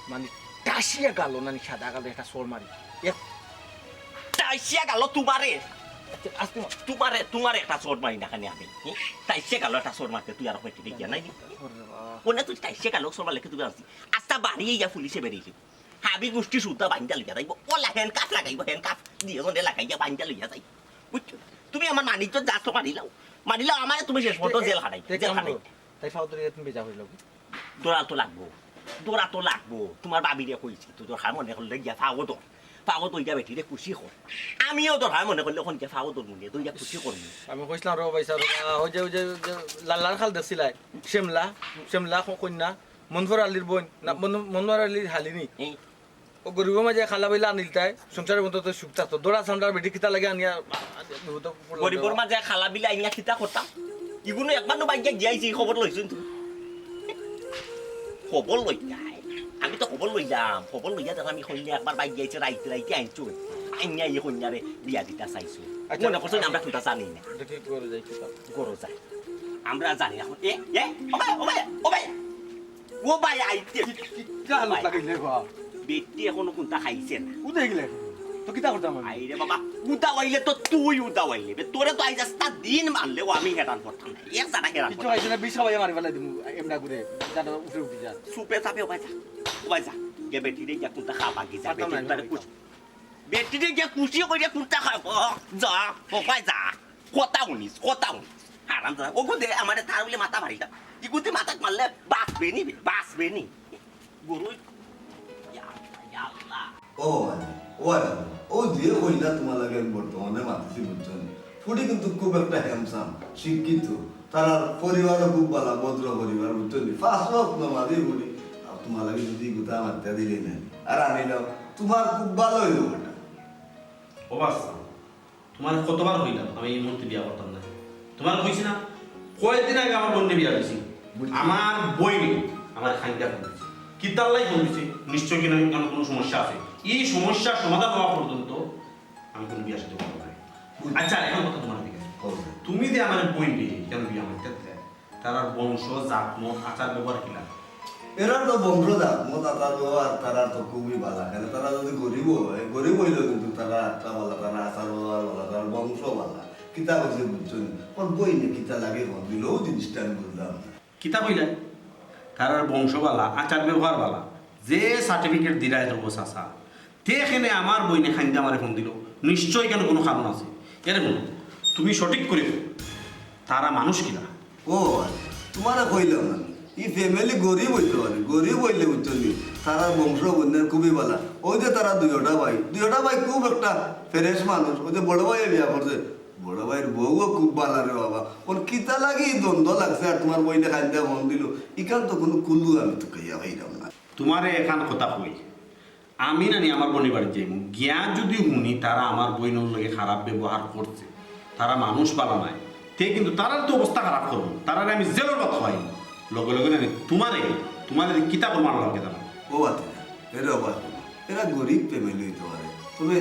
মানে, টাসিয়া গেল না নি, সাদা গেল একটা চড় মারি। এক টাসিয়া গেল তোমারে। আচ্ছা, আস্তে মার। তোমারে, তোমারে একটা চড় মারি না খানি আমি। হুম? টাসিয়া গেল একটা চড় মারতে, তুই আর কইতে দেখিয়া নাই নি? ওরে বাবা। ওনে তুই টাসিয়া গেল চড় মারলে কি তুমি আনছি? আস্তা বাড়ি ইয়া পুলিশে বেরিয়ে যাবে। হাবি গুষ্টি সুতা বান্ধিয়া লইয়া যাইবো। অলা handcuff লাগাইবো, handcuff দিয়া জনে লাগাইয়া বান্ধিয়া লইয়া যাইবো। বুঝছো? তুমি আমার মানিজ্য যা তো মারিলাও, মারিলাও আমারে তুমি শেষ পর্যন্ত জেল খাটাইবো, তে জেল কাম খাটাইবো। করো। তাই ফাও ধরিয়া তুমি বেজা হইল কি? দৌড়া তো লাগবো, দৌড়া তো লাগবো। তোমার বাবিরে কইছি, তুই দরকার মনে করলে গিয়া ফাও ধর, ফাও ধরিয়া বেটিরে খুশি কর। আমিও দরকার মনে করলে অখন গিয়া ফাও ধরমু নে, ধরিয়া খুশি করমু। আমি কইছিলাম, রো ভাই সাহেব, ওই যে, ওই যে, ওই যে লাল্লার খাল দেখছিলাই, শ্যামলা, শ্যামলা ক-, কন্যা, মনফর আলীর বোন, না, মন-, মনফর আলীর হালিনি। এই। ও গরিবর মাঝে খালা বিলা আনিলতাই, সংসারের মধ্যে তো সুখ থাকতো। দৌড়া সামলার বেটি কিতা লাগে আনিয়া, আনিয়া বিপদে পড়লো। গরিবর মাঝে খালা বিলা আনিয়া কিতা করতাম? ইগুনো একবার নু বাইকে গিয়াইছি, এই খবর লইছুন তো। খবর লইতাই। আমি তো খবর লইলাম, খবর লইয়া দেখলাম ই কইন্যা একবার বাইক গিয়াইছে, রাইতে রাইতে আনছো। আনিয়া ই কইন্যারে বিয়া দিতা চাইছো। আচ্ছা, মনে করছো না আমরা কুনতা জানি না। দেখি ঘরো যাই কিতা। ঘরো যাই। আমরা জানি না। এ, এ, ও ভাই, ও ভাই, ও ভাই। ও ভাই, আইতে। কি, কি, কিতা হালত লাগাইলে গো? বেটি এখনো কুনতা খাইছে না। উদে গেলে। তো কিতা করতাম আমি? আইরে বাবা, উদা অইলে তো তুই উদা অইলে। বে, তোরে তো আইজ আস্তা দিন মারলে ও আমি হেরান করতাম না। এক জানা হেরান কিচ্ছু করতাম। খাইছে না, বিষ খাওয়াইয়া মারি ফেলাই দিমু, এমনা করে, যাতে উঠে উঠে যা। চুপে চাপে ও ভাই যা। ও ভাই যা। গিয়া বেটিরে গিয়া কুনতা খাবা গি যা। পারতাম না, বেটি তারে আমি কুছ-, বেটিরে গিয়া খুশি করিয়া কুনতা খাবা। যা, ও ভাই যা। কথা হুনিস, কথা হুনিস। হারাম দাদা, ওগো দে, আমারে তার বলে মাথা ভারী না। ইগুতে মাথাত মারলে বাঁচবে নি বে, বাঁচবে নি। গরু, ইয়া আল্লাহ, ইয়া আল্লাহ। ও ভাই, ও ভাই, ও যে কইলা তোমার লাগে আমি বর্তমানে মাতিছি, বুঝছো নি? ফুড়ি কিন্তু খুব একটা handsome, শিক্ষিত, তার পরিবারও খুব ভালা, ভদ্র পরিবার, বুঝছো নি? পাঁচ ওয়াক্ত নামাজি ফুড়ি, আর তোমার লাগে যদি গুতা মারতে দিলে না, আর আনিলাম, তোমার খুব ভালা হইল ওটা। ও বাচ্চা, তোমারে কতবার কইলাম আমি এই মুহূর্তে বিয়া করতাম না? তোমারে কইছি না? কয়দিন আগে আমার বইনরে বিয়া দিছি। বুঝছি। আমার বইনে আমার খাইন্দা ফোন দিছে। কিতার লাগি ফোন দিছে? নিশ্চয় কিনা এখানে কোনো সমস্যা আছে। এই সমস্যার সমাধান হওয়া পর্যন্ত আমি কোনো বিয়া শাদী করতাম না। বুঝছি। আচ্ছা, এখন কথা তোমার দিকে। বলো। তুমি যে আমার বইনরে কেন বিয়া মারতে দিলে? তারার বংশ, জাতমত, আচার ব্যবহার কিলা? এরা তো বংশ জাতমত আচার ব্যবহার, তারা তো খুবই ভালা। কেন তারা যদি গরিব হয়, গরিব হইলেও কিন্তু তারা একটা ভালা, তারা আচার ব্যবহার ভালা, তারা বংশ ভালা। কিতা কইছে বুঝছো নি? ওর বইনে কিতা লাগে ফোন দিল, ওই জিনিসটা আমি বুঝলাম না। কিতা কইলা? তারার বংশ ভালা, আচার ব্যবহার ভালা। যে certificate দিরায় তো চাচা, তে এখানে আমার বইনে খাইন্দা আমারে ফোন দিল, নিশ্চয় কেন কোনো কারণ আছে। এরে হুনো, তুমি সঠিক করে কও, তারা মানুষ কিলা? ও, তোমারে কইলাম না, ই family গরিব হইতে পারে, গরিব হইলে বুঝছো নি, তারার বংশ বইনের খুবই ভালা। ওই যে তারা দুইওটা ভাই, দুইওটা ভাই খুব একটা fresh মানুষ। ওই যে বড় ভাই বিয়া করছে, বড় ভাইর বউও খুব ভালা রে বাবা। ওর কিতা লাগি দ্বন্দ্ব লাগছে আর তোমার বইনে খাইন্দা ফোন দিল, ইখান তো কোনো কুলু আমি তো কইয়া পাইলাম না। তোমারে এখান কথা কই, আমি নানি আমার বইনর বাড়িত যাইমু, গিয়া যদি হুনি তারা আমার বইনর লগে খারাপ ব্যবহার করছে, তারা মানুষ ভালা নায়, তে কিন্তু তারার তো অবস্থা খারাপ করমু, তারারে আমি জেলর ভাত খাওয়াইমু। লগে লগে নানি তোমারে, তোমারে যে কিতা করমু আল্লাহ পাকে জানে। ও ভাতিজা, এরা অবাক না, এরা গরিব family হইতে পারে, তবে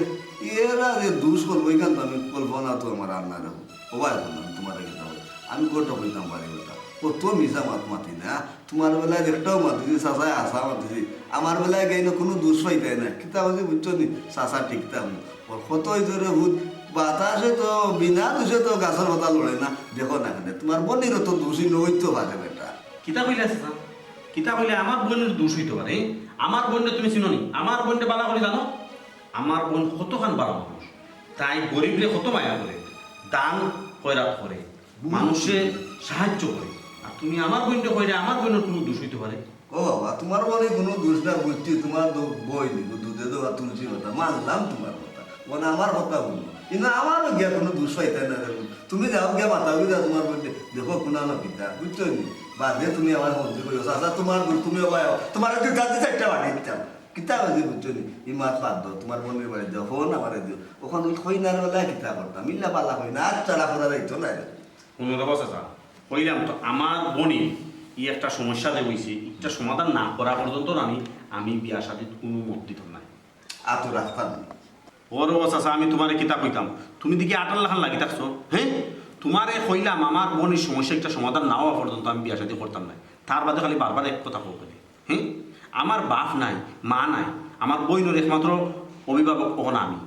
এরা যে দুষ করবো ইখান তো আমি কল্পনা তো আমার আর না রাখবো। ও ভাই, আমি তোমারে কিতা বলি, আমি গোটা কইতাম পারি ওটা, ও তো মিছা মাত মাতি না, তোমার বেলায় একটাও মাতিছি, চাচায় হাছা মাতিছি। আমার বেলায় গেইন কোনো দুষ পাইতায় না। কিতা কইছি বুঝছো নি? চাচা ঠিক থাকবো। ওর কত হইতো রে ভূত, বাতাসে তো বিনা দুষে তো গাছর পাতা লড়ে না। দেখো না কেনে, তোমার বইনরও তো দুষী নইতো পারে বেটা। কিতা কইলা চাচা? কিতা কইলা আমার বইনর দুষ হইতো পারে? আমার বইনরে তুমি চিনো নি? আমার বইনরে ভালা করি জানো? আমার বইন কতখান ভালা মানুষ। তাই গরিবরে কত মায়া করে, দান খয়রাত করে। মানুষে সাহায্য করে। আর তুমি আমার বইনরে কইরে, আমার বইনর কোনো দুষ হইতে পারে? ও বাবা, তোমার বইনর কোনো দুষ না বুঝছি, তোমার দো-, বইন, দুধে দেওয়া তুলসী পাতা, মানলাম তোমার কথা। মানে আমার কথা বললো। কিন্তু আমারও গিয়া কোনো দুষ পাইতায় না রে। তুমি যাও গিয়া মাথা বুঝা তোমার বইনরে, দেখো কোনা না পিতা, বুঝছো নি? বাদে তুমি আমার মন্ত্রী কইও, চাচা তোমার দুষ, তুমি বাবা, তোমার দুই চারটে চারটা বাড়ি দিতাম। কিতা কইছি বুঝছো নি? ই মাত বাদ দাও, তোমার বইনর বাড়ি যাও, ফোন আমারে দিও। ওখানে ওই কইনার বেলায় কিতা করতাম? ইল্লা বালা কইনা, আর চালা করা যাইতো না রে। হুনো রে বা চাচা, কইলাম তো, আমার বইনর ই একটা সমস্যা যে হইছে, একটা সমাধান না করা পর্যন্ত আমি, আমি বিয়া শাদীত কোনো মত দিতাম না। আতো রাখতাম না। ও রে বা চাচা, আমি তোমারে কিতা কইতাম? তুমি দেখি আটার লাখান লাগি থাকছো, হ্যাঁ? তোমারে কইলাম, আমার বইনর সমস্যা একটা সমাধান না হওয়া পর্যন্ত আমি বিয়া শাদী করতাম না। তার বাদে খালি বারবার এক কথা কও খালি। হ্যাঁ, আমার বাপ নাই, মা নাই, আমার বইনর একমাত্র অভিভাবক অখন আমি।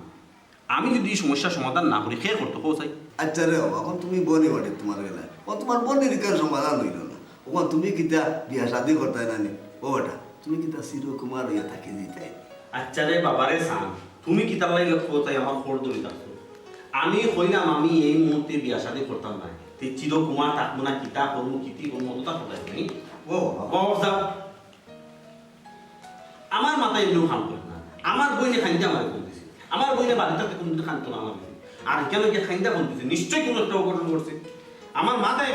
আমি যদি এই সমস্যার সমাধান না করি, কে করতো, কও চাই? আচ্ছা রে বাবা, এখন তুমি বইনর বাড়ি তোমার গেলা, ও তোমার বইনর কেন সমাধান হইল না? ওখান তুমি কিতা বিয়া শাদী করতায় না নি? ও বেটা, তুমি কিতা চিরকুমার হইয়া থাকি দিতায়? আচ্ছা রে বাবা রে সান, তুমি কিতার লাগি লক্ষ্য তাই আমার খোর ধরি থাকছো? আমি কইলাম আমি এই মুহূর্তে বিয়া শাদী করতাম না। তে চিরকুমার থাকবো না, কিতা করমু, কিতি করমু, অতটা কথা নাই। ও বাবা। ও বাবা, যাও। আমার মাথায় এমনিও কাম করে না। আমার বইনে খাইতে আমারে ফোন দিছে। আমার বইনে বাড়িতে থাকতে কোনদিন খান্ত না আমার দিছে। আর কেন গিয়ে খাইতে ফোন দিছে? নিশ্চয়ই কোনো একটা অঘটন করছে। আমার মাথায়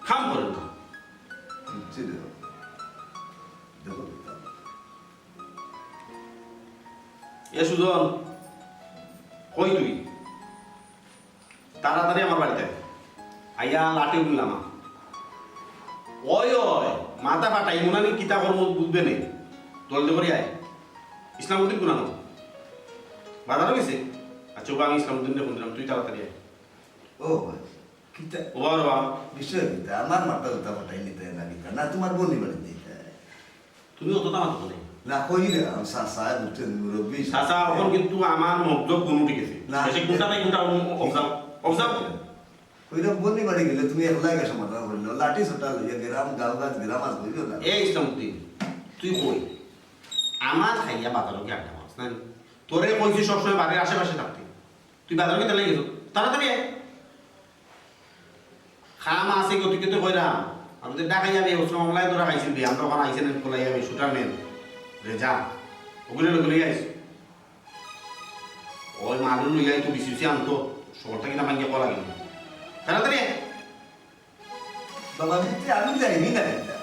কাম করে না। বুঝছি রে বাবা। দেখো, এ সুজন, কই তুই? তাড়াতাড়ি আমার বাড়িতে আয়। আইয়া লাঠি উঠলাম। ওই, ওই, মাথা ফাটাই, মুনানি কিতা করবো বুঝবে নে। জলদি করি আয়। ইসলামউদ্দিন কুনানো? বাজারো গেছে? আচ্ছা, ওবা আমি ইসলামউদ্দিনরে ফোন দিলাম, তুই তাড়াতাড়ি আয়। ও বাবা, কিতা? ওবা রে বাবা। বিষয় কিতা? আমার মাথা উতা ফাটাই নিতে না কিতা? না, তোমার বনি বাড়ি দিতে। তুমি অতটা মাতো কেনে? না, কই রে, আমি চাচা, বুঝছেন, মুরব্বি। চাচা, অখন কিন্তু আমার মগজ গুম উঠি গেছে। না। শেষে কোনটা তাই কোনটা অবজাম, অবজাম। কইরা বনি বাড়ি গেলে তুমি একলা গিয়া সমাধান করিল। লাঠি সোটা লইয়া গ্রাম, গাঁও গাছ, গ্রাম আজ কইল না। এ ইসলামউদ্দিন, তুই কই? আমার খাইয়া বাজারো গিয়া আড্ডা মারস না নি? তোরে কইছি সবসময় বাড়ির আশেপাশে থাকতে। তুই বাজারো কিতা লাগি গেছো? তাড়াতাড়ি আয়। খাম আছে গতিকে তো কইরাম। আমি তো ঢাকাই আমি ওসমান মামলায় ধরা খাইছিল বে। আমরা ওখানে আইসেন কলাই আমি শুটার ম্যান। রেজা। ওগুলো লোক লই আইস। ওই মালু লই আই তো বিসি বিসি আনতো। শহরটা কিনা মাইকে কলা গেল। তাড়াতাড়ি আয়। বাবা, আমি তো, আমি যাইনি না এটা।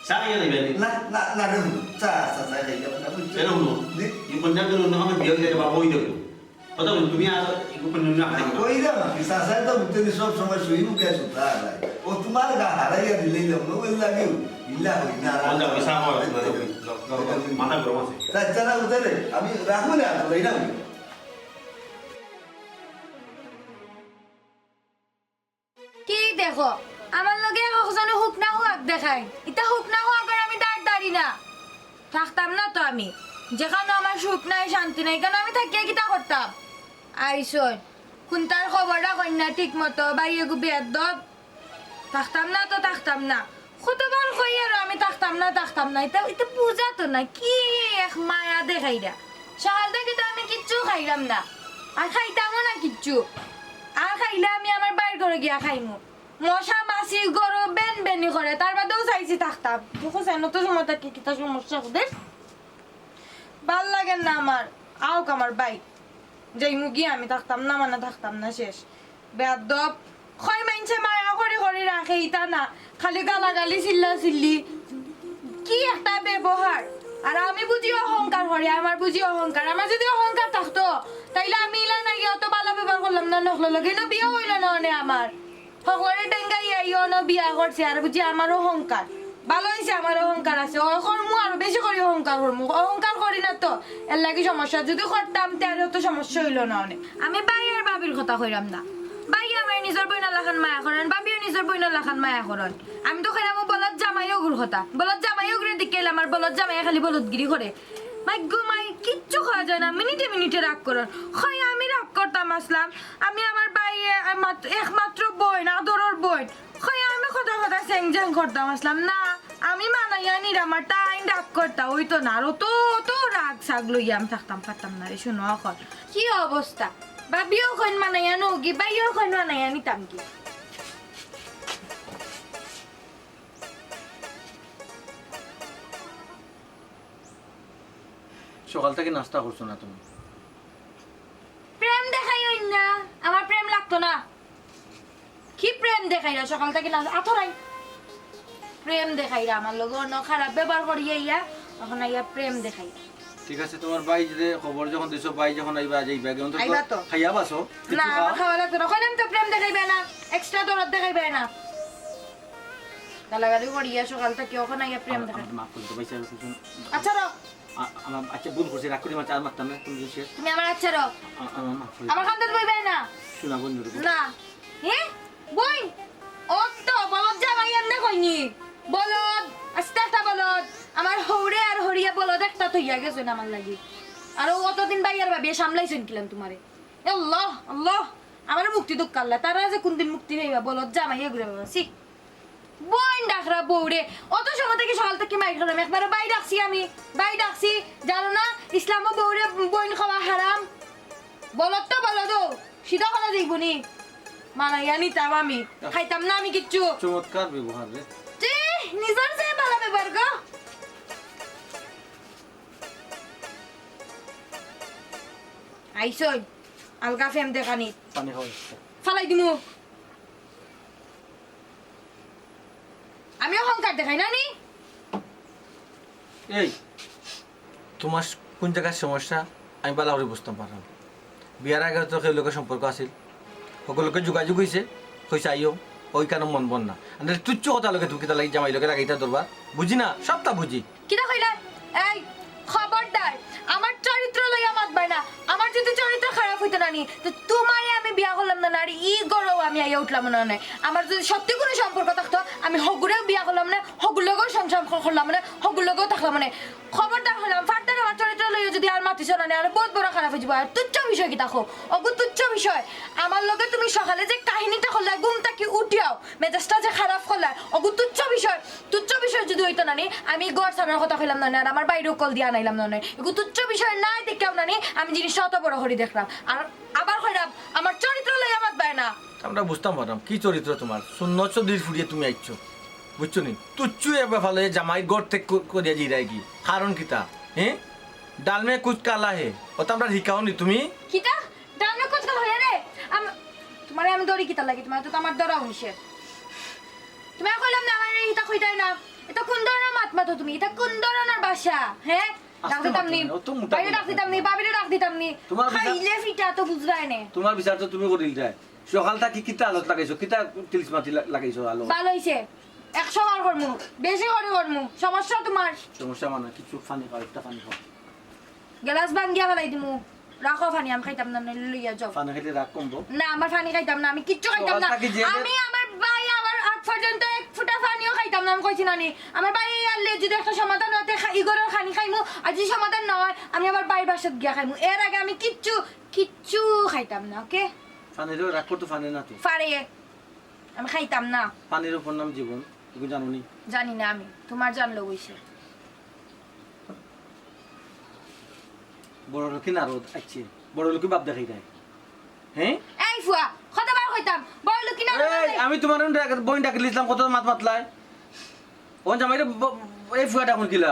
চা খাইয়া যাইবে নি? না, না, না রে, চা, চা, চা খাইয়া যাবো না, বুঝছো? এরে হুনো। জি। এই কন্যাকে অন্য কামে বিয়ে হয়ে যাবে, বাবা, ওই দেখো। কথা বলি, তুমি আর একটু কন্যা না খাই। কই রে, মা, কি চা, চা তো বুঝতে নি, সব সময় শুই মুখে সুতা হারায়। ও তোমার গা হারাইয়া দিলেই লোক, ওই লাগেও। ইল্লা হই না, আর অন যাও, চা খাওয়া, যাও, যাও, যাও, যাও, মাথা গরম আছে। চা, চা না বুঝতে রে, আমি রাখবো না, আর তোরাই না বুঝবো। কি দেখো, আমার লগে এক একজনে হুক না হুয়াক দেখায়। ইতা হুক না হুয়াকর আমি দাঁড় দাঁড়ি না। থাকতাম না তো আমি। যেখানো আমার সুখ নাই, শান্তি নাই, কেন আমি থাকিয়া কিতা করতাম? আইসই। কুন্তার খবর রাখইন না ঠিক মতো, বাইয়ে গু বেয়াদব। থাকতাম না তো থাকতাম না। কতবার কই আরো আমি থাকতাম না, থাকতাম না। ইতা, ইতা বুঝা তো না। কি এক মায়া দেখাইরা। সকাল থাকি তো আমি কিচ্ছু খাইলাম না। আর খাইতামও না কিচ্ছু। আর খাইলে আমি আমার বাইর ঘরো গিয়া খাইমু। মশা মাছি গরু বেন বেনি করে, তার বাদেও চাইছি থাকতাম। দেখো, সেন তো সময় থাকি কিতা সমস্যা ওদের। ভাল লাগে না আমার। আউক আমার বাই। যাইমু গিয়া আমি থাকতাম না, মানে থাকতাম না শেষ। বেয়াদব। কয় মাইনষে মায়া করি করি রাখে, ইতা না। খালি গালাগালি, চিল্লা চিল্লি। কি একটা ব্যবহার। আর আমি বুঝি অহংকার করি, আমার বুঝি অহংকার। আমার যদি অহংকার থাকতো, তাইলে আমি ইলা না গিয়া অত ভালা ব্যবহার করলাম না, নকল লগে। ইনো বিয়া হইল না অনে আমার। হকলরে ডেঙ্গাইয়া ইনো বিয়া করছে, আর বুঝি আমার অহংকার। ভালা অইছে আমার অহংকার আছে। অয় করমু, আরো বেশি করি অহংকার করমু। অহংকার করি না তো, এর লাগি সমস্যা। যদি করতাম, তে আর অত সমস্যা অইল না অনে। আমি ভাই আর ভাবির কথা কইরাম না। ভাই আমার নিজর বইনর লাখান মায়া করইন, ভাবিও নিজর বইনর লাখান মায়া করইন। আমি তো কইরাম ও বলদ জামাই ওগুর কথা। বলদ জামাই ওগুরে দেখিলাম, আর বলদ জামাই খালি বলদগিরি করে। মাই গো মাই, কিচ্ছু কওয়া যায় না, মিনিটে মিনিটে রাগ করইন। কই আমি রাগ করতাম আছলাম, আমি আমার ভাই, এ, মাত-, একমাত্র বইন, আদরর বইন। কই আমি কথা কথা চেং চেং করতাম আছলাম না, আমি মানাইয়া নিরাম, আর তাইন রাগ করতা অইতো না, আর অত, অত রাগ সাগ লইয়া আমি থাকতাম পারতাম না রে, শুনো অখন। কি অবস্থা? ভাবিও কইন মানাইয়া নউগি, ভাইও কইন মানাইয়া নিতাম কি? সকাল থাকি নাস্তা করছো না তুমি? প্রেম দেখাইও না, আমার প্রেম লাগতো না। কি প্রেম দেখাইরা সকাল থাকি না? আথরাই প্রেম দেখাইরা আমার লগে অন্য খারাপ ব্যবহার করিয়া ইয়া, অখন আইয়া প্রেম দেখাইরা। ঠিক আছে, তোমার ভাই যে খবর যখন দিছো, ভাই যখন আইবা, যাইবা, অন্তত আইবা তো? খাইয়া বাসো, না, কিছু আমার খাও। খাওয়া লাগতো না। কইলাম তো প্রেম দেখাইবা না, এক্সট্রা দরদ দেখাইবা না। গালাগালি করিয়া সকাল থাকি অখন আইয়া প্রেম আমার, দেখাই। আমার মাফ করে দিও, ভাই সাহেব, কিছু আচ্ছা, রও। আ-, আমার, আচ্ছা, ভুল করছি, রাগ করি মারছি, আর মারতাম না, তুমি যে শেষ। তুমি আমার আচ্ছা, রও। আ-, আমার মাফ করে আমার দিও। কান্দাত বইবায় না। শোনা বন্ধু রে। না। এ? বই? ও তো বলদ জামাই এমনে কইনি। বলদ, আস্তে একটা বলদ। আমার হৌরে আর হরিয়া বলদ একটা থইয়া গেছইন আমার লাগি। আর ও অতদিন ভাই আর ভাবিয়ে সামলাইছইন কিলান তোমারে। আল্লাহ, আল্লাহ, আমারে মুক্তি দুঃখ আল্লাহ। তারা যে কোনদিন মুক্তি পাইবা, বলদ জামাই এগুরে বাবা, ছি। বইন ডাকরা বউরে, অত সময় থাকি সকাল থাকি মাইর খাইলাম, একবারে বাই ডাকছি আমি, বাই ডাকছি, জানো না ইসলামো বউরে বইন কওয়া হারাম। বলদ তো বলদ, সিধা কওয়া যাইবো নি? মানাইয়া নিতাম আমি, খাইতাম না আমি কিচ্ছু। চমৎকার ব্যবহার রে। ছি, নিজর চেয়ে ভালা ব্যবহার গো। আইসই, আলগা ফেম দেখানি। পানি খাওয়া যাচ্ছে। ফালাই দিমু। আমি অহংকার দেখাই না নি? এই, তোমার কোন জাগার সমস্যা আমি ভালা করি বুঝতাম পারলাম। বিয়ার আগে তো কেউর লগে সম্পর্ক আছিল, হকলর লগে যোগাযোগ অইছে, কইছে আইও, অউ কেনে মন বন না। আর তুচ্ছ কথার লগে তুমি কিতার লাগি জামাইর লগে লাগাইতা দরবার? বুঝি না, সবটা বুঝি। কিতা কইলা? এই, খবরদার, আমার চরিত্র লইয়া মাতবায় না। আমার যদি চরিত্র খারাপ অইতো না নি, তে তুমারে আমি বিয়া করলাম না, আর ই ঘরো আমি আইয়া উঠলাম না নে। আমার যদি সত্যি কুনু সম্পর্ক থাকতো, আমি হগুরেও বিয়া করলাম না, হগুর লগেও সংসার কর-, করলাম না, হগুর লগেও থাকলাম না। খবরদার কইলাম, ফারদার আমার চরিত্র লইয়া যদি আর মাতিছো না নে, আর বউত বড় খারাপ অইযিবো। আর তুচ্ছ বিষয় কিতা কও? অগু তুচ্ছ বিষয়। আমার লগে তুমি সকালে যে কাহিনীটা করলায়, ঘুম থাকি উঠিয়াউ মেজাজটা যে খারাপ করলায়, অগু তুচ্ছ বিষয়। তুচ্ছ বিষয় যদি অইতো না নি, আমি ঘর ছাড়ার কথা কইলাম না নে, আর আমার ভাইরেও কল দিয়া আনাইলাম না নে। এগু তুচ্ছ বিষয় নায় দেখিয়াউ না নি, আমি জিনিসটা অত বড় করি দেখলাম। আর আবার কইলাম, আমার চরিত্র লইয়া মাতবায় না। আমরা বুঝতাম পারলাম, কি চরিত্র তোমার? সুন্নত চৌধুরীর ফুড়িয়ে তুমি আইছো, বুঝছো নি? তুচ্ছ এ ব্যাপারে জামাই ঘর ত্যাগ ক-, করিয়া জিরায় কি? কারণ কিতা? হ্যাঁ? ডাল মে কুচ কালা হে, অতা আমরারে হিকাও নি তুমি? কিতা? ডাল মে কুচ কালা হে রে? আম-, তুমারে আমি ধরি কিতার লাগি? তুমারে তো আমার ধরা অইছে। তুমারে কইলাম না, আমারে ইতা কইতায় না। ইতা কুন ধরনর মাত মাতো তুমি? ইতা কুন ধরনর ভাষা? হ্যাঁ? আস্তে ডাক দিতাম মাতো নি। না, অত মোটা ভাইরে কথা ডাক দিতাম নি, না। ভাবিরে ডাক দিতাম নি। তুমার বিচার খাইলে ফিটা তো বুঝবায় নে। তুমার বিচার তো তুমি করিলতায়। সকাল থাকি কিতা আলত লাগাইছো? কিতা তিলসমাতি লা-, লাগাইছো আলো? ভালা অইছে। একশো বার করমু, বেশি করি করমু। সমস্যা তুমার। সমস্যা মানে কিচ্ছু, পানি খাও, একটা পানি খাও। গেলাস ভাঙ্গিয়া ফালাই দিমু। রাখো পানি, আমি খাইতাম না, নইলে লইয়া যাও। পানি খাইলে রাগ কমবো? না, আমার পানি খাইতাম না, আমি কিচ্ছু খাইতাম না। সকাল থাকি যে আমি আমার ভাই আওয়ার আগ পর্যন্ত এক ফুটা পানিও খাইতাম না, আমি কইছি না নি? আমার ভাই আইলে যদি একটা সমাধান অয়, তে খা-, ই ঘরর খানি খাইমু, আর যদি সমাধান না অয়, আমি আমার ভাইর বাসাত গিয়া খাইমু। এর আগে আমি কিচ্ছু, কিচ্ছু খাইতাম না, ওকে? পানিরেও রাগ করতো পারে না তো। পারে। আমি খাইতাম না। পানির উপর নাম জীবন, তুমি জানো নি? জানি না আমি, তুমার জানলে অইছে। বড় লোকি নারদ আইছে, বড় লোকি বাপ দেখাই দেয়। হ্যাঁ? এই ফুয়া, কতবার কইতাম, বড় লোকি নারদ এই, আইছে। আমি তুমার বইন ডাকি দিছিলাম, কত মাত মাতলায়। অখন জামাইরে ব-, এই ফুয়া ডাকো কিলা?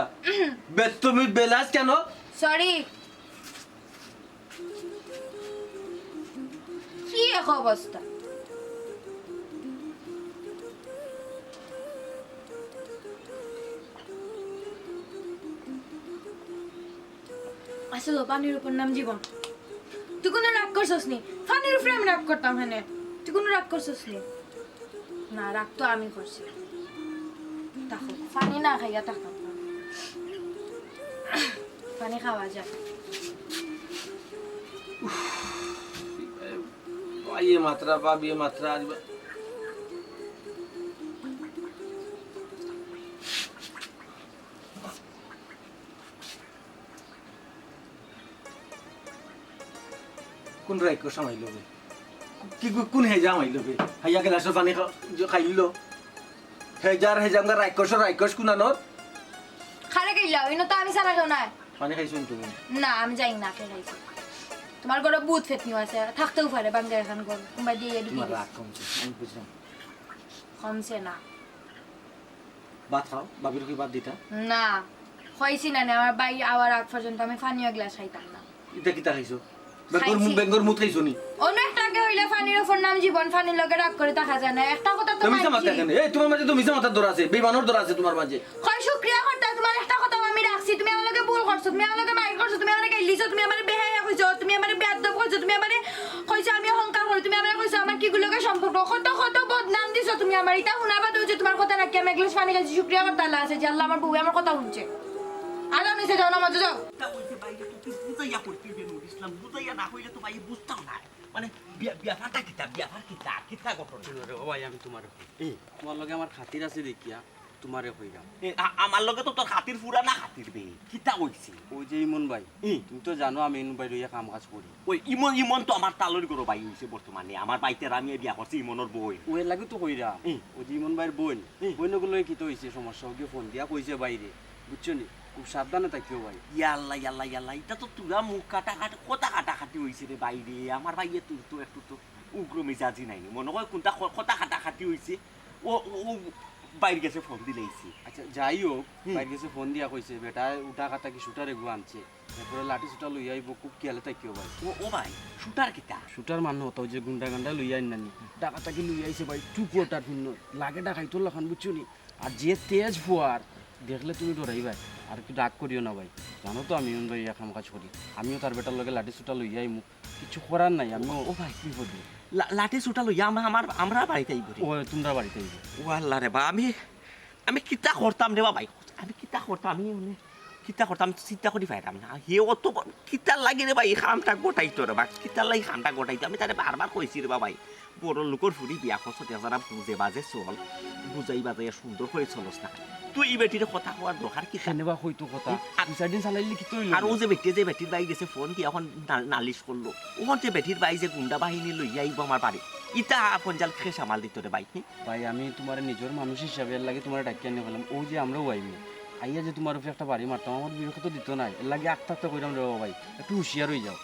বেদতমিজ বেলাজ কেন? Sorry। কি এক অবস্থা? আসলে পানির উপর নাম জীবন। তুই কুনু রাগ করছস নি? পানির উপরে আমি রাগ করতাম কেনে? তুই কুনু রাগ করছস নি? না, রাগ তো আমি করছি। দেখো, পানি না খাইয়া থাকতাম না। পানি খাওয়া যায়। ভাইয়ে মাতরা, ভাবিয়ে মাতরা, আজ বা- কোন রাক্ষস হামাইলো বে? কি কো-, কোন হেজা হামাইলো বে? হাইয়া গেলাসর পানি খা-, জ-, খাইলো। হেজার হেজা আমগা রাক্ষস, রাক্ষস কুনানোর? খারে গেলা, ইনো তো আমি ছাড়া কেউ নাই। পানি খাইছো নি তুমি? না, আমি জানি না কে খাইছে। তুমার ঘরো ভূত ফেতনিও আছে, থাকতেও পারে, বাঙ্গা এখান ঘর, কুনবা দিয়া ঢুকি তোমার গেছে। রাগ কমছে, আমি বুঝলাম। কমছে না। ভাত খাও, ভাবিরে কই ভাত দিতা? না, খাইছি না, না, আমার ভাই আওয়ার আগ পর্যন্ত আমি পানিও এক গ্লাস খাইতাম না। ইতা কিতা খাইছো? বেঙ্গর মু-, খাইছি। বেঙ্গর মুত খাইছো নি? অনেক টাকা হইলে পানির উপর নাম জীবন, পানির লগে রাগ করে থাকা যায় না। একটা কথা তো তুমি মিছা মাত মানছি। কেনে? এই, তোমার মাঝে তো মিছা মাতার দর আছে, বেইমানর দর আছে তোমার মাঝে। কয় শুক্রিয়া করতা, তোমার একটা কথাও আমি রাখছি, তুমি আমার লগে ভুল করছো, তুমি আমার লগে মাইর করছো, তুমি আমারে গাইল দিছো, তুমি আমারে বেহায়া কইছো, তুমি আমারে বেয়াদব কইছো, তুমি আমারে কইছো আমি অহংকার করি, তুমি আমারে কইছো আমার কিগুর লগে সম্পর্ক, কত কত বদনাম দিছো তুমি আমার। ইতা হুনার বাদেও যে তোমার কথা রাখি আমি এক গ্লাস পানি খাইছি, শুক্রিয়া করতা আল্লাহ আছে যে আল্লাহ আমার বউয়ে আমার কথা হুনছে। আর আমি সে যাও না মজা যাও। তা ওই যে বাইরে তো তুই বুঝাইয়া করতে বের ইসলাম, বুঝাইয়া না হইলে তো ভাই বুঝতাম না। মানে বিয়া-, বিয়াফারটা কিতা, বিয়াফার কিতা, কিতা ঘটনা? হুনো রে, ও ভাই, আমি তোমার, এই, তোমার লগে আমার খাতির আছে দেখিয়া, তুমারে কইরাম। এ, আ-, আমার লগে তো তোর খাতির ফুরা না খাতির বে। কিতা কইছে? ওই যে ইমন ভাই, ই। তুমি তো জানো আমি ইমন ভাইর লইয়া কাম কাজ করি। ওই ইমন, ইমন তো আমার তালর গরো ভাই অইছে বর্তমানে। আমার ভাইতে রামিয়ে বিয়া করছে ইমনর বইন। ওই লাগি তো কইরাম। ই। ওই যে ইমন ভাইর বইন, ই। বইন ওগুলো কিতা অইছে সমস্যা? ওকে ফোন দিয়া কইছে বাইরে, বুঝছো নি? খুব সাবধানে থাকিও ভাই। ইয়াল্লা, ইয়াল্লা, ইয়াল্লা, ইটা তো তুরা মুখ কাটা কাট-, কথা কাটাকাটি অইছে রে বাইরে। আমার ভাইয়ে তুই তো একটু তো উগ্র মেজাজি নাইনি। মনো কয় কুনটা ক-, কথা কাটাকাটি অইছে। ও, ও, ও বাইর গেছে ফোন দিলাইছে। আচ্ছা, যাই হোক, হুম। বাইর গেছে ফোন দিয়া কইছে, বেটা উঠা কাটা কি শুটার এগু আনছে। এরপরে লাঠি শুটা লইয়া আইবো, খুব খেয়ালে থাকিও ভাই। ও, ও ভাই, শুটার কিতা? শুটার মানে হতো ওই যে গুন্ডা গান্ডা লইয়া আইন নানি। ডাকাত থাকি লইয়া আইছে ভাই, টু কোয়ার্টার ভিন্ন। লাগে ডাকাইতর লাখান, বুঝছো নি? আর যে তেজ ফুয়ার, দেখলে তুমি ডরাইবায়। আর একটু রাগ করিও না ভাই। জানো তো আমি ইমন ভাইর লইয়া কাম কাজ করি। আমিও তার বেটার লগে লাঠি শুটা লইয়া আইমু। কিছু করার নাই, আমিও ও ভাই। বিপদে। লা-, লাঠি শুটা লইয়া আমা-, আমার, আমরা বাড়িত আইবো রে। ও, তুমরা বাড়িত আইবো। ও আল্লাহ রে বা, আমি, আমি কিতা করতাম রে বা ভাই? আমি কিতা করতাম? আমি মানে কিতা করতাম? আমি তো চিন্তা করি পাইরাম না। হে অত বড় কিতা লাগে রে বা, এই কামটা ঘটাইতো রে বা, কিতা লাগি কামটা ঘটাইতো? আমি তারে বারবার কইছি রে বা ভাই, বড় লোকর ফুরি বিয়া করছস, তে যারা বুঝে বাজে চল, বুঝাই বাজাইয়া সুন্দর করি চলস না। তুই ই বেটিরে কথা কওয়ার দরকার কিতা? কেনে বা কইতো কথা? হুম? আর দুই চাইর দিন চালাইলে কিতা অইলো? আর ও যে বেটি, যে বেটির ভাই গেছে ফোন দিয়া অখন না-, নালিশ করলো, অখন যে বেটির ভাই যে গুন্ডা বাহিনী লইয়া আইবো আমার বাড়ি, ইতা আফন জাল খে সামাল দিতো রে ভাই? হুম? ভাই, আমি তুমারে নিজর মানুষ হিসাবে এর লাগি তুমারে ডাকিয়া আনি কইলাম, ও যে আমরাও আইমু, আইয়া যে তুমার উপরে একটা বাড়ি মারতাম, আমার বিবেকে তো দিতো নায়, এর লাগি আখতা আখতা কইরাম রে বাবা ভাই, একটু হুঁশিয়ার অই যাও।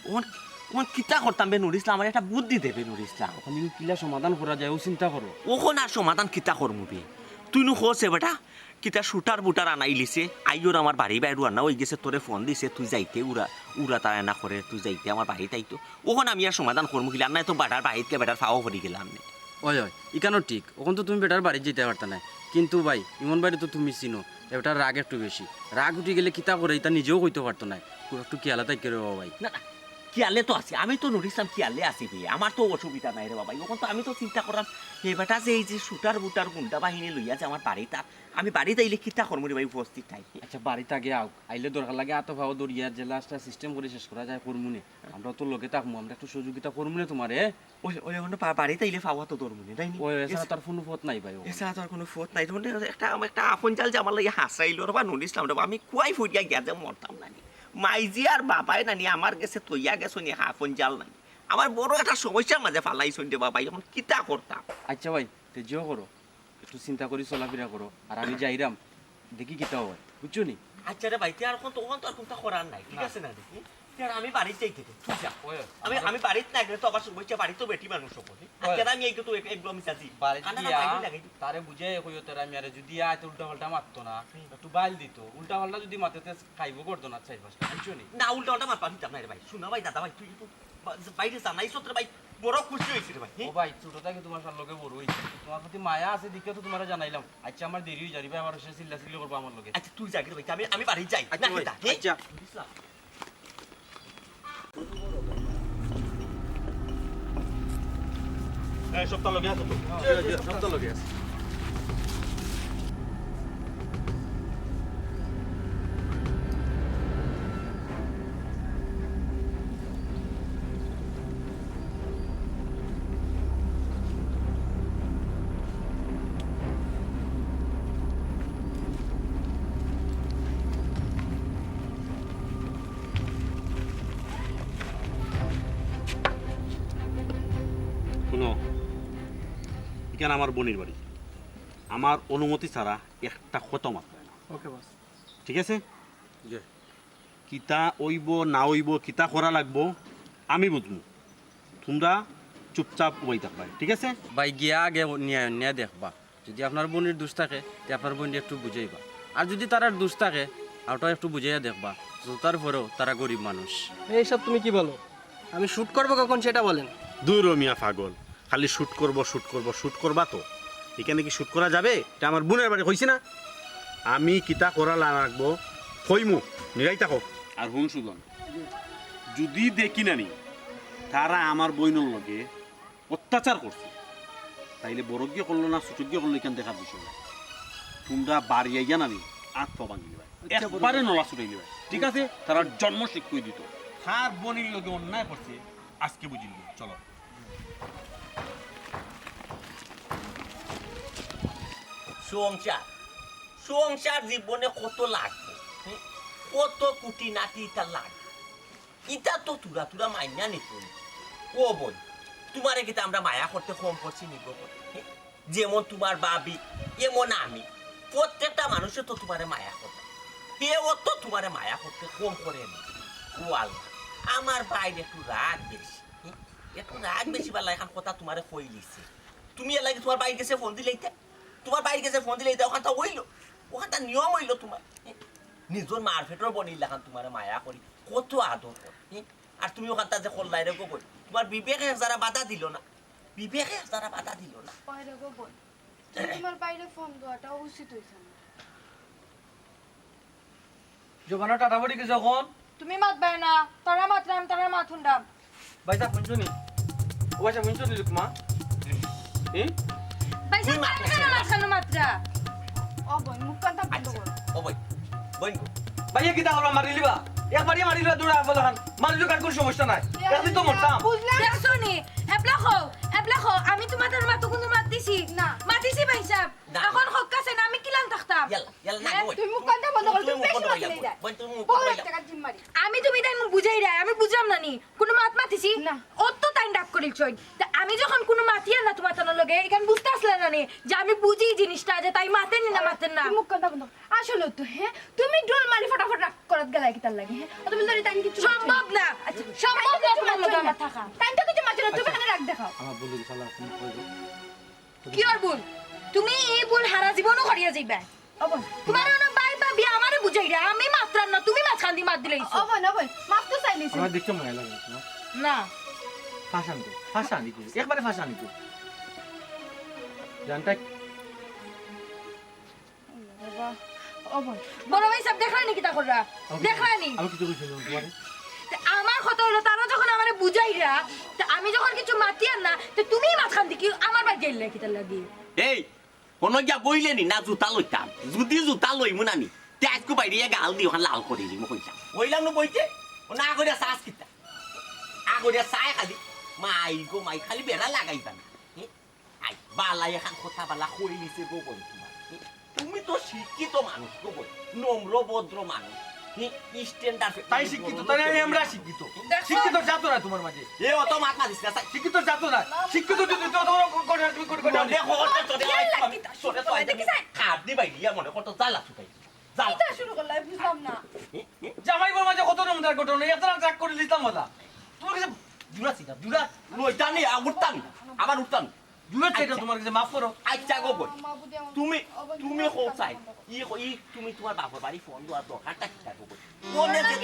অখন, অখন কিতা করতাম বে নুর ইসলাম, আমার একটা বুদ্ধি দে বে নুর ইসলাম। অখন ইগু কিলা সমাধান করা যায়, ও চিন্তা করো। অখন আর সমাধান কিতা করমু বে? তুই নু কস এ বেটা, কিতা শুটার বুটার আনাইলিছে, আইওর আমার বাড়ি বাইরু আনা অই গেছে, তোরে ফোন দিছে, তুই যাইতে উড়া, উড়া তারা না করে, তুই যাইতে আমার বাড়িত আইতো। অখন আমি আর সমাধান করমু কিলা, আর নায় তো বেটার বাড়িত গিয়া বেটার ফাও পড়ি গেলাম নে। ওই, ওই, ইখানও ঠিক। অখন তো তুমি বেটার বাড়িত যাইতায় পারতায় নায়। কিন্তু ভাই, ইমন ভাইরে তো তুমি চিনো, এ বেটার রাগ একটু বেশি। রাগ উঠি গেলে কিতা করে, ইতা নিজেও কইতো পারতো নায়। খুব একটু খেয়ালে থাকিও রে বাবা ভাই। না, না, খেয়ালে তো আছি। আমি তো নুর ইসলাম খেয়ালে আছি বে। আমার তো অসুবিধা নাই রে বাবা। অখন তো আমি তো চিন্তা কররাম, এ বেটা যে এই যে শুটার বুটার গুন্ডা বাহিনী লইয়া যে আমার বাড়িত, আর আমি বাড়িত আইলে কিতা করমু রে ভাই উপস্থিত থাকি? আচ্ছা, বাড়িত আগে আউক। আইলে দরকার লাগে আতো ফাও ধরিয়া যে লাস্টটা সিস্টেম করি শেষ করা যায়, করমু নে। আমরাও তো লগে থাকমু, আমরা একটু সহযোগিতা করমু নে তুমারে। ওই, ওই, অখন বা-, বাড়িত আইলে ফাও আতো ধরমু নে, তাই নি? ওই, এছাড়া এস-, তার কুনু পথ নাই ভাই, ও। এছাড়া তো আর কুনু পথ নাই। তখন একটা, একটা আফন জাল যে আমার লাগি হাসাইলো রে বা নুর ইসলাম রে বা, আমি কুয়াই ফুরিয়া গিয়া যে মরতাম নানি। মাইজি আর বাবায় নানি আমার গেছে তইয়া গেছে নি আফন জাল নানি। আমার বড় একটা সমস্যার মাঝে ফালাইছইন রে বাবা, অখন কিতা করতাম? আচ্ছা ভাই, তে যেও করো, একটু চিন্তা করি চলাফিরা করো, আর আমি যাইরাম, দেখি কিতা অয়, বুঝছো নি? আচ্ছা রে ভাই, তে আর অখন তো, অখন তো আর কুনতা করার নাই, ঠিক না। আছে না দেখি? তে আর আমি বাড়িত যাইতে দে, তুই যা। ওই, আমি, আমার আমি বাড়িত না গেলে তো আবার সমস্যা, বাড়িত তো বেটি মানুষ অকল। আর ওই। কেন আমি এই তো এক-, একদম মিশাছি। বাড়িত কান্না না গিয়া বাইরে লাগাই দিই। তারে বুঝাই কইও, তারে আমি আরে যদি আয় তো উল্টা পাল্টা মাততো না, হুম। একটু বাইল দিত। উল্টা পাল্টা যদি মাতে তে খাইবো করতো না চাইর পাঁচটা, বুঝছো নি? না, উল্টা পাল্টা মাত পাবিতাম না রে ভাই। শুনা ভাই, দাদা ভাই, তুই তো বা-, বাইরে জানাইছত রে ভাই, বড় খুশি অইছি রে ভাই। ও ভাই, ছোট থাকি তুমার সার লগে বড় অইছি। তুমার প্রতি মায়া আছে দেখিয়া তো তুমারে জানাইলাম। আচ্ছা, আমার দেরি অই যার, ভাই আবার সে চিল্লা চিল্লি করবো আমার লগে। আচ্ছা, তুই যা রে ভাই, আমি, আমি বাড়ি যাই। আচ্ছা না, ভাই, কিতা? হে? আচ্ছা। এই, সবতা লগে আছে তো? জি, জি, সবতা লগে আছে। হুনো, ইখান আমার বইনর বাড়ি। আমার অনুমতি ছাড়া একটা কথাও মাততায় না। ওকে, বস। ঠিক আছে? জি। কিতা অইবো না অইবো, কিতা করা লাগবো, আমি বুঝমু। তুমরা চুপচাপ উবাই থাকবায়, ঠিক আছে? ভাই, গিয়া আগে নিয়া, নিয়া দেখবা। যদি আপনার বইনর দুষ থাকে, তে আপনার বইনরে একটু বুঝাইবা। আর যদি তারার দুষ থাকে, ওটাও একটু বুঝাইয়া দেখবা। যততার পরেও তারা গরিব মানুষ। এইসব তুমি কি বলো? আমি শুট করবো কখন সেটা বলেন। দূর ও মিয়া পাগল, খালি শুট করবো, শুট করবো, শুট করবা তো। এখানে কি শুট করা যাবে? এটা আমার বইনর বাড়ি, কইছি না? আমি কিতা করা লাগবো, কইমু, নিরাই থাকো। আর হুন সুজন, যদি দেখি নানি, তারা আমার বইনর লগে অত্যাচার করছে, তাইলে বড়গিয়ে করলো না ছোটগিয়ে করলো, ইখান দেখার বিষয় না। তুমরা বাড়ি আইয়া নানি আত পাও ভাঙিলিবায়, আচ্ছা, বড় একবারে ভাই। নলা ছুটাইলিবায়, ঠিক আছে? তারার জন্ম শিক্ষই দিত। তার বইনর লগে অন্যায় করছে, আজকে বুঝিলিও। চলো। সংসার, সংসার জীবনে কত লাগবো, হুম? কত খুঁটিনাটি ইতা লাগে। ইতা তো থুড়া থুড়া মাইনা নিতো না। ও বইন, তুমারে কিতা আমরা মায়া করতে কম করছি নি গো বইন? হুম? যেমন তুমার ভাবি, এমন আমি। প্রত্যেকটা মানুষে তো তুমারে মায়া করে। কেউ তো তুমারে মায়া করতে কম করে না। ও আল্লাহ, আমার ভাইর একটু রাগ বেশি। হুম? একটু রাগ বেশি বালা, এখান কথা তুমারে কইলিছে। তুমি এর লাগি তুমার ভাইর গেছে ফোন দিলাইতা? তুমার ভাইর গেছে ফোন দিলাইতা, অখানতা অইলো, অখানতা নিয়ম অইলো তুমার। নিজর মার পেটর বইনর লাখান তুমারে মায়া করি, কত আদর করি। আর তুমি অখানতা যে করলায় রে গো বইন, তুমার বিবেকে এক জারা বাধা দিলো না, বিবেকে এক জারা বাধা দিলো না। ওই রে গো বইন, তুমি তুমার ভাইরে ফোন দেওয়াটা উচিত অইছে না। জমানা টাটা পড়ি গেছে অখন। তুমি মাতবায় না, তারা মাতরাম, তারা মাত হুনরাম। ভাইসাব, হুনছো নি? ও ভাইসাব, হুনছো নি, রুকমা? হুম? ভাইসাব, তুমি মাত তুমি কেন মাতছো না। মাঝখানো মাতরা? ও বইন, মুখ কানটা বন্ধ আচ্ছা, করো। ও বইন, বইন গো। ভাইয়া কিতা করবা, মারিলিবা? একবারই মারিলিবা, দূরে আনবো লাখান। মারিলিও, কার কুনু সমস্যা নাই। একদিন তো মরতাম। বুঝলাম। দেখছো নি? এবলা কও, এবলা কও, আমি তুমার মাতো কুনু মাত দিছি? না। মাতিছি ভাইসাব। না। অখন হক আছে না, আমি কিলান থাকতাম? ইয়াল্লা, ইয়াল্লা, না, হ্যাঁ? বইন। তুমি মুখ কানটা বন্ধ করো, তুমি তুমি মুখ বন্ধ বেশি করিয়া মাতিলে বইন। যায়। বইন, তুমি মুখ বড় বন্ধ এক করিয়া। টাকার জিম্মারি। আমি তুমি তাই মুখ বুঝাইরায়, আমি বুঝলাম না নি, কুনু মাত মাতিছি? না। অত তাই ডাক করিলছইন। তা আমি যখন কুনু মাতিয়ার না তুমার তানোর লগে, ইখান বুঝতা আছলা না নি, যে আমি বুঝি জিনিসটা, যে তাই মাতের নি না মাতের না। তুমি মুখ কানটা বন্ধ করো। আসলে তো, হ্যাঁ, তুমি ডুল মারি ফটাফট রাগ করাত গেলায় কিতার লাগি, হ্যাঁ? অত বলতে তাই কিছু সম্ভব না। আচ্ছা, সম্ভব না তুমার লগে আমার থাকা। তাই তো কিছু মাতছে না, তুমি আচ্ছা। এখানে রাগ দেখাও। আমার বন্ধু শালা, তুমি কই গো? কিওর ভুল? তুমি ই ভুল হারা জীবনও করিয়া যাইবায়। ও বইন। তুমার অনো ভাই ভাবি আমারে বুঝাইরা, আমি মাতরাম না, তুমি মাঝখান দি মাত দিলাইছো। ও বইন, ও বইন, মাফ তো চাইলিছি। আমার দেখতে মায়া লাগে না। না। ফাঁসানি তো, ফাঁসানি তো, একবারে ফাঁসানি তো। জানটা বাবা, ও বইন। বড় ভাইসাব দেখরায় নি কিতা কররা? আমি কিছু দেখরায় নি? আমি কিছু কইছি না তুমারে। তে আমার কথা অইলো, তারা যখন আমারে বুঝাইরা, তে আমি যখন কিছু মাতিয়ার না, তে তুমি মাঝখান দি আমার বাড়ি গেলে কিতার লাগি? এই, অনো গিয়া বইলে নি না জুতা লইতাম? যুদি জুতা লইমু না নি, তে আইজকু বাইরে গাল দি অখান লাল করি দিমু কইলাম। কইলাম না বইতে, ও না করিয়া চাস কিতা? আ করিয়া চায় খালি, মাই গো মাই, খালি বেড়া লাগাইবা না। হে? আই, বালা এখান কথা বালা কইলিছে গো বইন তুমার। হে? তুমি তো শিক্ষিত মানুষ গো বইন, নম্র ভদ্র মানুষ। হে? Standard তাই শিক্ষিত, তাই আমরা শিক্ষিত। দেখো। শিক্ষিত জাত না তুমার মাঝে। এ অত মাত মাতিস না, চাই। শিক্ষিত জাত না। শিক্ষিত যদি তো তোমার করে তুমি করে করে। মনে কর তো তোরে আই আমি, তোরে তো আই দেখি চাই। খাপ দি বাইরিয়া মনে কর তো জ্বালা শুকাই। জ্বালা। কিতা শুরু করলা, বুঝলাম না। জামাই বউর মাঝে কত রকম তার ঘটনা, এত রাগ রাগ করে দিতাম বলা। তোমার কাছে দূর আছি না, দূর আছি। লইতাম নি, আ, উঠতাম নি, আবার উঠতাম নি। দূর আছি, এটা আচ্ছা। তোমার কাছে মাফ করো। আচ্ছা গো বইন, তুমি, তুমি কও চাই, ই, ই, তুমি তুমার বাপর বাড়ি ফোন দেওয়ার দরকারটা কিতা গো বইন? ফোনে যে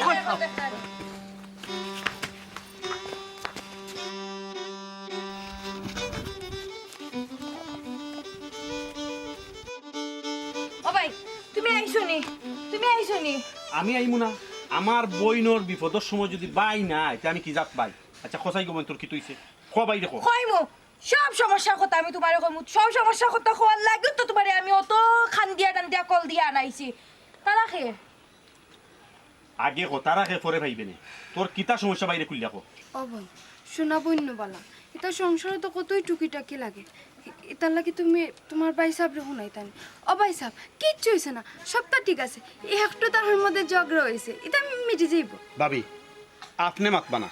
ও ভাই, তুমি আইছো নি? তুমি আইছো নি? আমি আইমু না। আমার বইনর বিপদর সময় যদি ভাই না আয়, তে আমি কি জাত ভাই? আচ্ছা, কও চাই গো বইন, তোর কিতা অইছে? কও ভাই দেখো। কইমু, সব সমস্যার কথা আমি তুমারে কইমু। সব সমস্যার কথা কওয়ার লাগিউ তো তুমারে আমি অত কান্দিয়া টান্দিয়া কল দিয়া আনাইছি। তারা কে? আগে কও, তারা কে পরে পাইবে নে। তোর কিতা সমস্যা বাইরে খুলিয়া কও। ও বইন, হুনো বইন নু বালা, ইতা সংসারো তো কতই টুকিটাকি লাগে। ইতার লাগি তুমি তুমার ভাইসাবরে হুনাইতায় নি। ও ভাইসাব, কিচ্ছু অইছে না, সবতা ঠিক আছে। এই একটু তারার মধ্যে ঝগড়া অইছে, ইতা মিটি যাইবো। ভাবি, আপনে মাতবা না,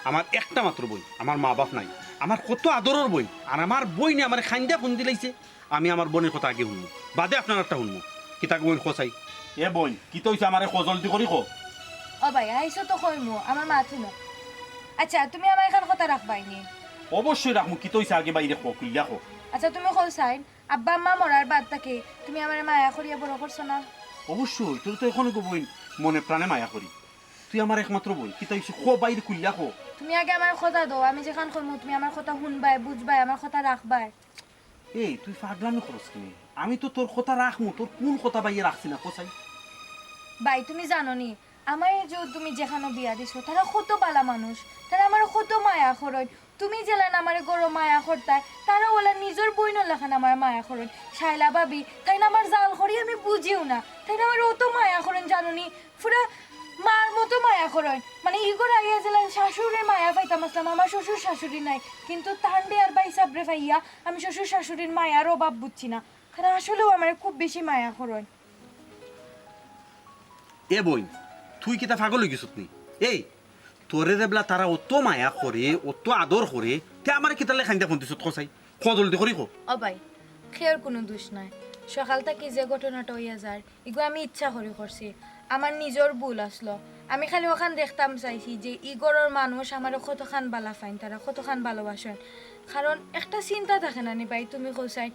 আমার একটা মাত্র বইন, আমার মা বাপ নাই, আমার কত আদরর বইন, আর আমার বইনে আমারে কান্দিয়া ফোন দিলাইছে। আমি আমার বইনর কথা আগে হুনমু, বাদে আপনারটা হুনমু। কিতা কইন কও চাই? এ বইন, কিতা অইছে আমারে কও, জলদি করি কও। ও ভাই, আইছো তো কইমু, আমার মাত হুনো। আচ্ছা, তুমি আমার এখান কথা রাখবায় নি? অবশ্যই রাখমু, কিতা অইছে আগে বাইরে কও, খুলিয়া কও। আচ্ছা, তুমি কও চাই, আব্বা আম্মা মরার বাদ থাকি তুমি আমারে মায়া করিয়া বড় করছো না? অবশ্যই, তোরে তো অখনো গো বইন মনে প্রাণে মায়া করি। তুই আমার একমাত্র বইন, কিতা অইছে কও বাইরে খুলিয়া কও। তুমি আগে আমারে কথা দেও, আমি যেখান কইমু তুমি আমার কথা হুনবায়, বুঝবায়, আমার কথা রাখবায়। এই, তুই ফাগলামি করস কেনে? আমি তো তোর কথা রাখমু, তোর কুন কথা বাইয়ে রাখছি না, কও চাই? ভাই, তুমি জানো নি, আমারে যে তুমি যেখানো বিয়া দিছো, তারা কত বালা মানুষ, তারা আমারে কত মায়া করইন। তুমি যেলান আমারে ঘরো মায়া করতায়, তারা অলা নিজর বইনর লাখান আমারে মায়া করইন। শায়লা ভাবি, তাইন আমার জাল করি আমি বুঝিউ না, তাইন আমারে অত মায়া করইন জানো নি, পুরা মার মতো মায়া করইন। মানে, ই ঘরো আইয়া যেলান শাশুড়ির মায়া পাইতাম আছলাম, আমার শ্বশুর শাশুড়ি নাই, কিন্তু তানরে আর ভাইসাবরে পাইয়া আমি শ্বশুর শাশুড়ির মায়ার অভাব বুঝছি না। তারা আসলেও আমারে খুব বেশি মায়া করইন। এ বইন, তুই কিতা পাগল অইগেছত নি? এই, তোরে যেবলা তারা অত মায়া করে, অত আদর করে, তে আমারে কিতার লাগি কাইন্দা ফোন দিছত, ক চাই? ক জলদি করি ক। ও ভাই, কেউর কুনু দুষ নাই। সকাল থাকি যে ঘটনাটা অইয়া যার, ইগু আমি ইচ্ছা করি করছি। আমার নিজর ভুল আছলো। আমি খালি অখান দেখতাম চাইছি যে ই ঘরর মানুষ আমারে কতখান বালা পাইন, তারা কতখান ভালোবাসইন। কারণ একটা চিন্তা থাকে না নি ভাই, তুমি কও চাইন,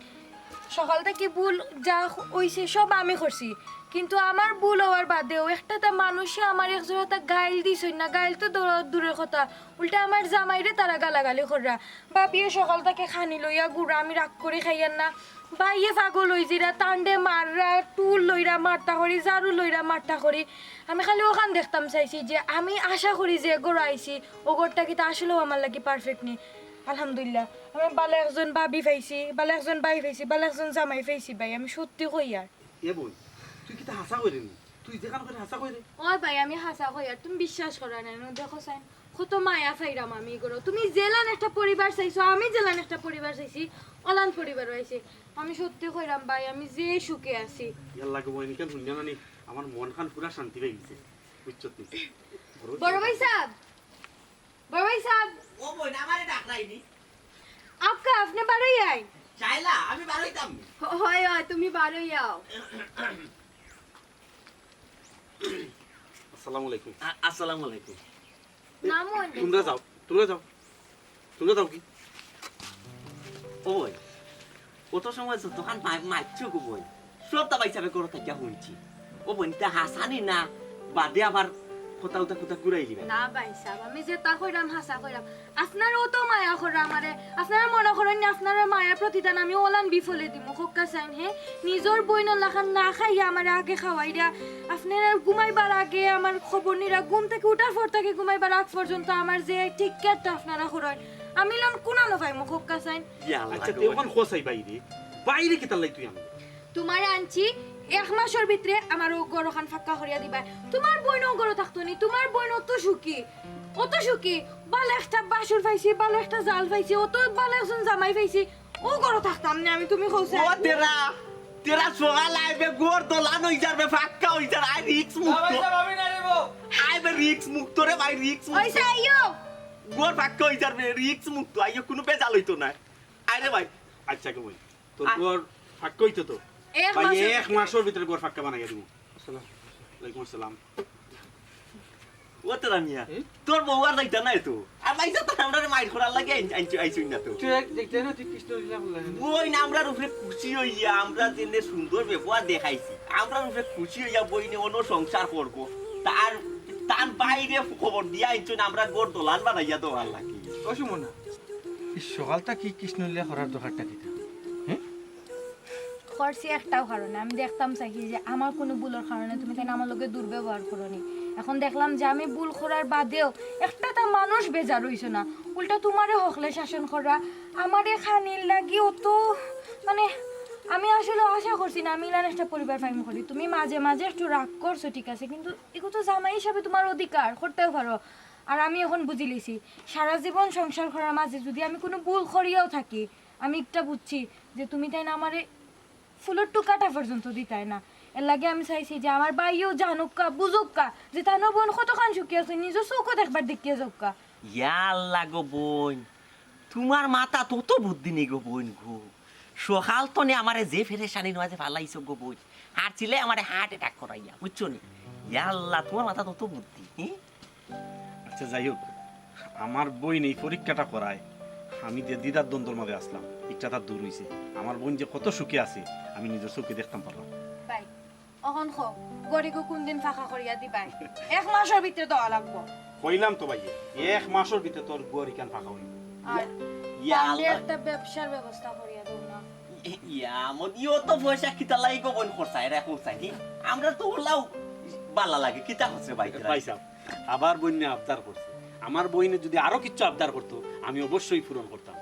সকাল থাকি ভুল যা অইছে সব আমি করছি, কিন্তু আমার ভুল অওয়ার বাদেও একটা তা মানুষে আমার এক জোড়া তা গাইল দিছইন না, গাইল তো দূর-, দূরের কথা, উল্টা আমার জামাইরে তারা গালাগালি কররা। বাবিয়ে সকাল থাকি খানি লইয়া ঘুরা, আমি রাগ করি খাইয়ার না। ভাইয়ে পাগল অইযিরা, তানরে মাররা, টুল লইরা মারতা করি, ঝাড়ু লইরা মারতা করি। আমি খালি অখান দেখতাম চাইছি যে আমি আশা করি যে ঘর আইছি, ও ঘরটা কিতা আসলেও আমার লাগি perfect নি। আলহামদুলিল্লাহ, আমি বালা একজন ভাবি পাইছি, বালা একজন ভাই পাইছি, বালা একজন জামাই পাইছি ভাই, আমি সত্যি কইয়ার। এ বইন, তুই কিতা হাছা কইরে নি? তুই যেখান কইরে হাছা কইরে। ওই ভাই, আমি হাছা কইয়ার, তুমি বিশ্বাস করো না, নু দেখো চাইন, কত মায়া পাইরাম আমি ই ঘরো। তুমি যেলান একটা পরিবার চাইছো, আমি যেলান একটা পরিবার চাইছি, অলান পরিবারও আইছি। আমি সত্যি কইরাম ভাই, আমি যে সুখে আছি। ইয়াল্লা গো বইন, ইখান হুনিয়া নানি আমার মনখান পুরা শান্তি পাই গেছে, বুঝছত নি? বড় ভাই সাব, বড় ভাই সাব। ও বইন, আমারে ডাকরায়নি? আপকা, আপনে বারই আইন। চাইলা, আমি বারইতাম। হ-, হয়, হয়, তুমি বারই আও। আসসালামু আলাইকুম। আ-, আসসালামু আলাইকুম। নাম অইলে? তুমরা যাও, তুমরা যাও। তুমরা যাও কি? ও বইন, অত সময় যতখান মা-, মাতছো গো বইন, সবতা ভাইসাবে ঘরো থাকিয়া হুনছি। ও বইন, ইতা হাছানি না, বাদে আবার কথা উতা কথা ঘুরাইলিবা। না ভাইসাব, আমি যেতা কইরাম হাছা কইরাম। আপনারা অত মায়া কররা আমারে, আপনারা মনো করইন নি আপনারার মায়ার প্রতিদান আমি অলান বিফলে দিমু, কউক্কা চাইন, হে? নিজর বইনর লাখান না খাইয়া আমারে আগে খাওয়াইরা, আপনারা ঘুমাইবার আগে আমার খবর নিরা, ঘুম থাকি উঠার পর থাকি ঘুমাইবার আগ পর্যন্ত আমার যে take care টা আপনারা করইন, আমি ইলান কুনানো পাইমু, কউক্কা চাইন। ইয়া আল্লাহ আচ্ছা, গো। তে অখান কও চাই বাইরে, বাইরে কিতার লাগি তুই আনলে? তুমারে আনছি, এক মাসর ভিতরে আমার অউ ঘরখান ফাক্কা করিয়া দিবায়। তুমার বইন অউ ঘরো থাকতো নি, তুমার বইন অত সুখী, অত সুখী। বালা একটা বাসুর পাইছি, বালা একটা জাল পাইছি, অত বালা একজন জামাই পাইছি, অউ ঘরো থাকতাম নি আমি, তুমি কও চাইন। ও তেরা, তেরা সকাল আইবে, ঘর দলান অইযার বে, ফাক্কা অইযার, আয় risk মুক্ত। বাবা, আমি না নেব। আয় বে risk মুক্ত রে ভাই, risk মুক্ত। অইছে আইও। ঘর ফাক্কা অইযার বে, risk মুক্ত, আইও কুনু বেজাল অইতো না। আয় রে ভাই। আচ্ছা গো ভাই, তোর আ- ঘর ফাক্কা অইতো তো? এক ভাই, মাসর এক ভিতরে। মাসর ভিতরে ঘর ফাক্কা বানাইয়া দিমু। আসসালাম। ওয়ালাইকুম আসসালাম। ও তেরা মিয়া, হুম? তোর বউ আর যাইতা নায় তো। আর যাইতা তো আমরারে মাইর করার লাগি আইন-, আইন-, আইছইন না তো। তুই এক দেখতে না, তুই কৃষ্ণ লীলা করলে না। বইন আমরার উপরে খুশি অইয়া, আমরা যেনে সুন্দর ব্যবহার দেখাইছি, আমরার উপরে খুশি অইয়া বইনে অনো সংসার করবো। তার, তার বাইরে খবর দিয়া আইছইন, আমরা ঘর দলান বানাইয়া দেওয়ার লাগি। ও সুমনা, এই সকালটা কি কৃষ্ণ লীলা করার দরকারটা কিতা? হ্যাঁ? করছি একটাও কারণে, আমি দেখতাম চাইছি যে আমার কুনু ভুলর কারণে তুমি তাইন আমার লগে দুর্ব্যবহার করো নি। এখন দেখলাম যে আমি ভুল করার বাদেও একটা তা মানুষ বেজার অইছো না, উল্টা তুমারে হকলে শাসন কররা, আমারে খানির লাগি অত, মানে, আমি আসলে আশা করছি না আমি ইলান একটা পরিবার পাইমু করি। তুমি মাঝে মাঝে একটু রাগ করছো, ঠিক আছে, কিন্তু ইগু তো জামাই হিসাবে তুমার অধিকার, করতেও পারো। আর আমি এখন বুঝিলিছি, সারা জীবন সংসার করার মাঝে যুদি আমি কুনু ভুল করিয়াও থাকি, আমি একটা বুঝছি যে তুমি তাইন আমারে ফুলর টুকাটা পর্যন্ত দিতায় না। এরলাগি আমি চাইছি যে আমার ভাইও জানুক্কা, বুঝুক্কা যে তান বইন কতখান সুখী আছে, নিজর চউখো দেখবার দেখিয়া যাউক্কা। ইয়া আল্লাহ গো বইন, তুমার মাথাত অত বুদ্ধি নি গো বইন গো। সকাল তনে আমারে যে পেরেশানির মাঝে ফালাইছো গো বইন, আর ছিলে আমারে heart attack করাইয়া, বুঝছো নি? ইয়া আল্লাহ, তুমার মাথাত অত বুদ্ধি, হি? আচ্ছা, যাই হোক, আমার বইন এই পরীক্ষাটা করায়, আমি যে দ্বিধার দ্বন্দ্বর মাঝে আছলাম, ইটা তার দূর অইছে। আমার বইন যে কত সুখে আছে, আমি নিজর চউখে দেখতাম পারলাম। ভাই, অখন কও, ঘর ইগু কুনদিন ফাক্কা করিয়া দিবায়? এক মাসর ভিতরে দেওয়া লাগবো। কইলাম তো ভাই, এক মাসর ভিতরে তোর ঘর ইখান ফাক্কা অইবো। আর ইয়া পারলে আল্লাহ। একটা ব্যবসার ব্যবস্থা করিয়া দেও না। ইয়া, মদি, অত পয়সা কিতার লাগি গো বইন খরচায় রে, কও চাইন? আমরা তো অলাউ বালা লাগে, কিতা খরচে ভাই? ভাই সাব, আবার বইনে আবদার করছে। আমার বইনে যুদি আরো কিচ্ছু আবদার করতো, আমি অবশ্যই পূরণ করতাম।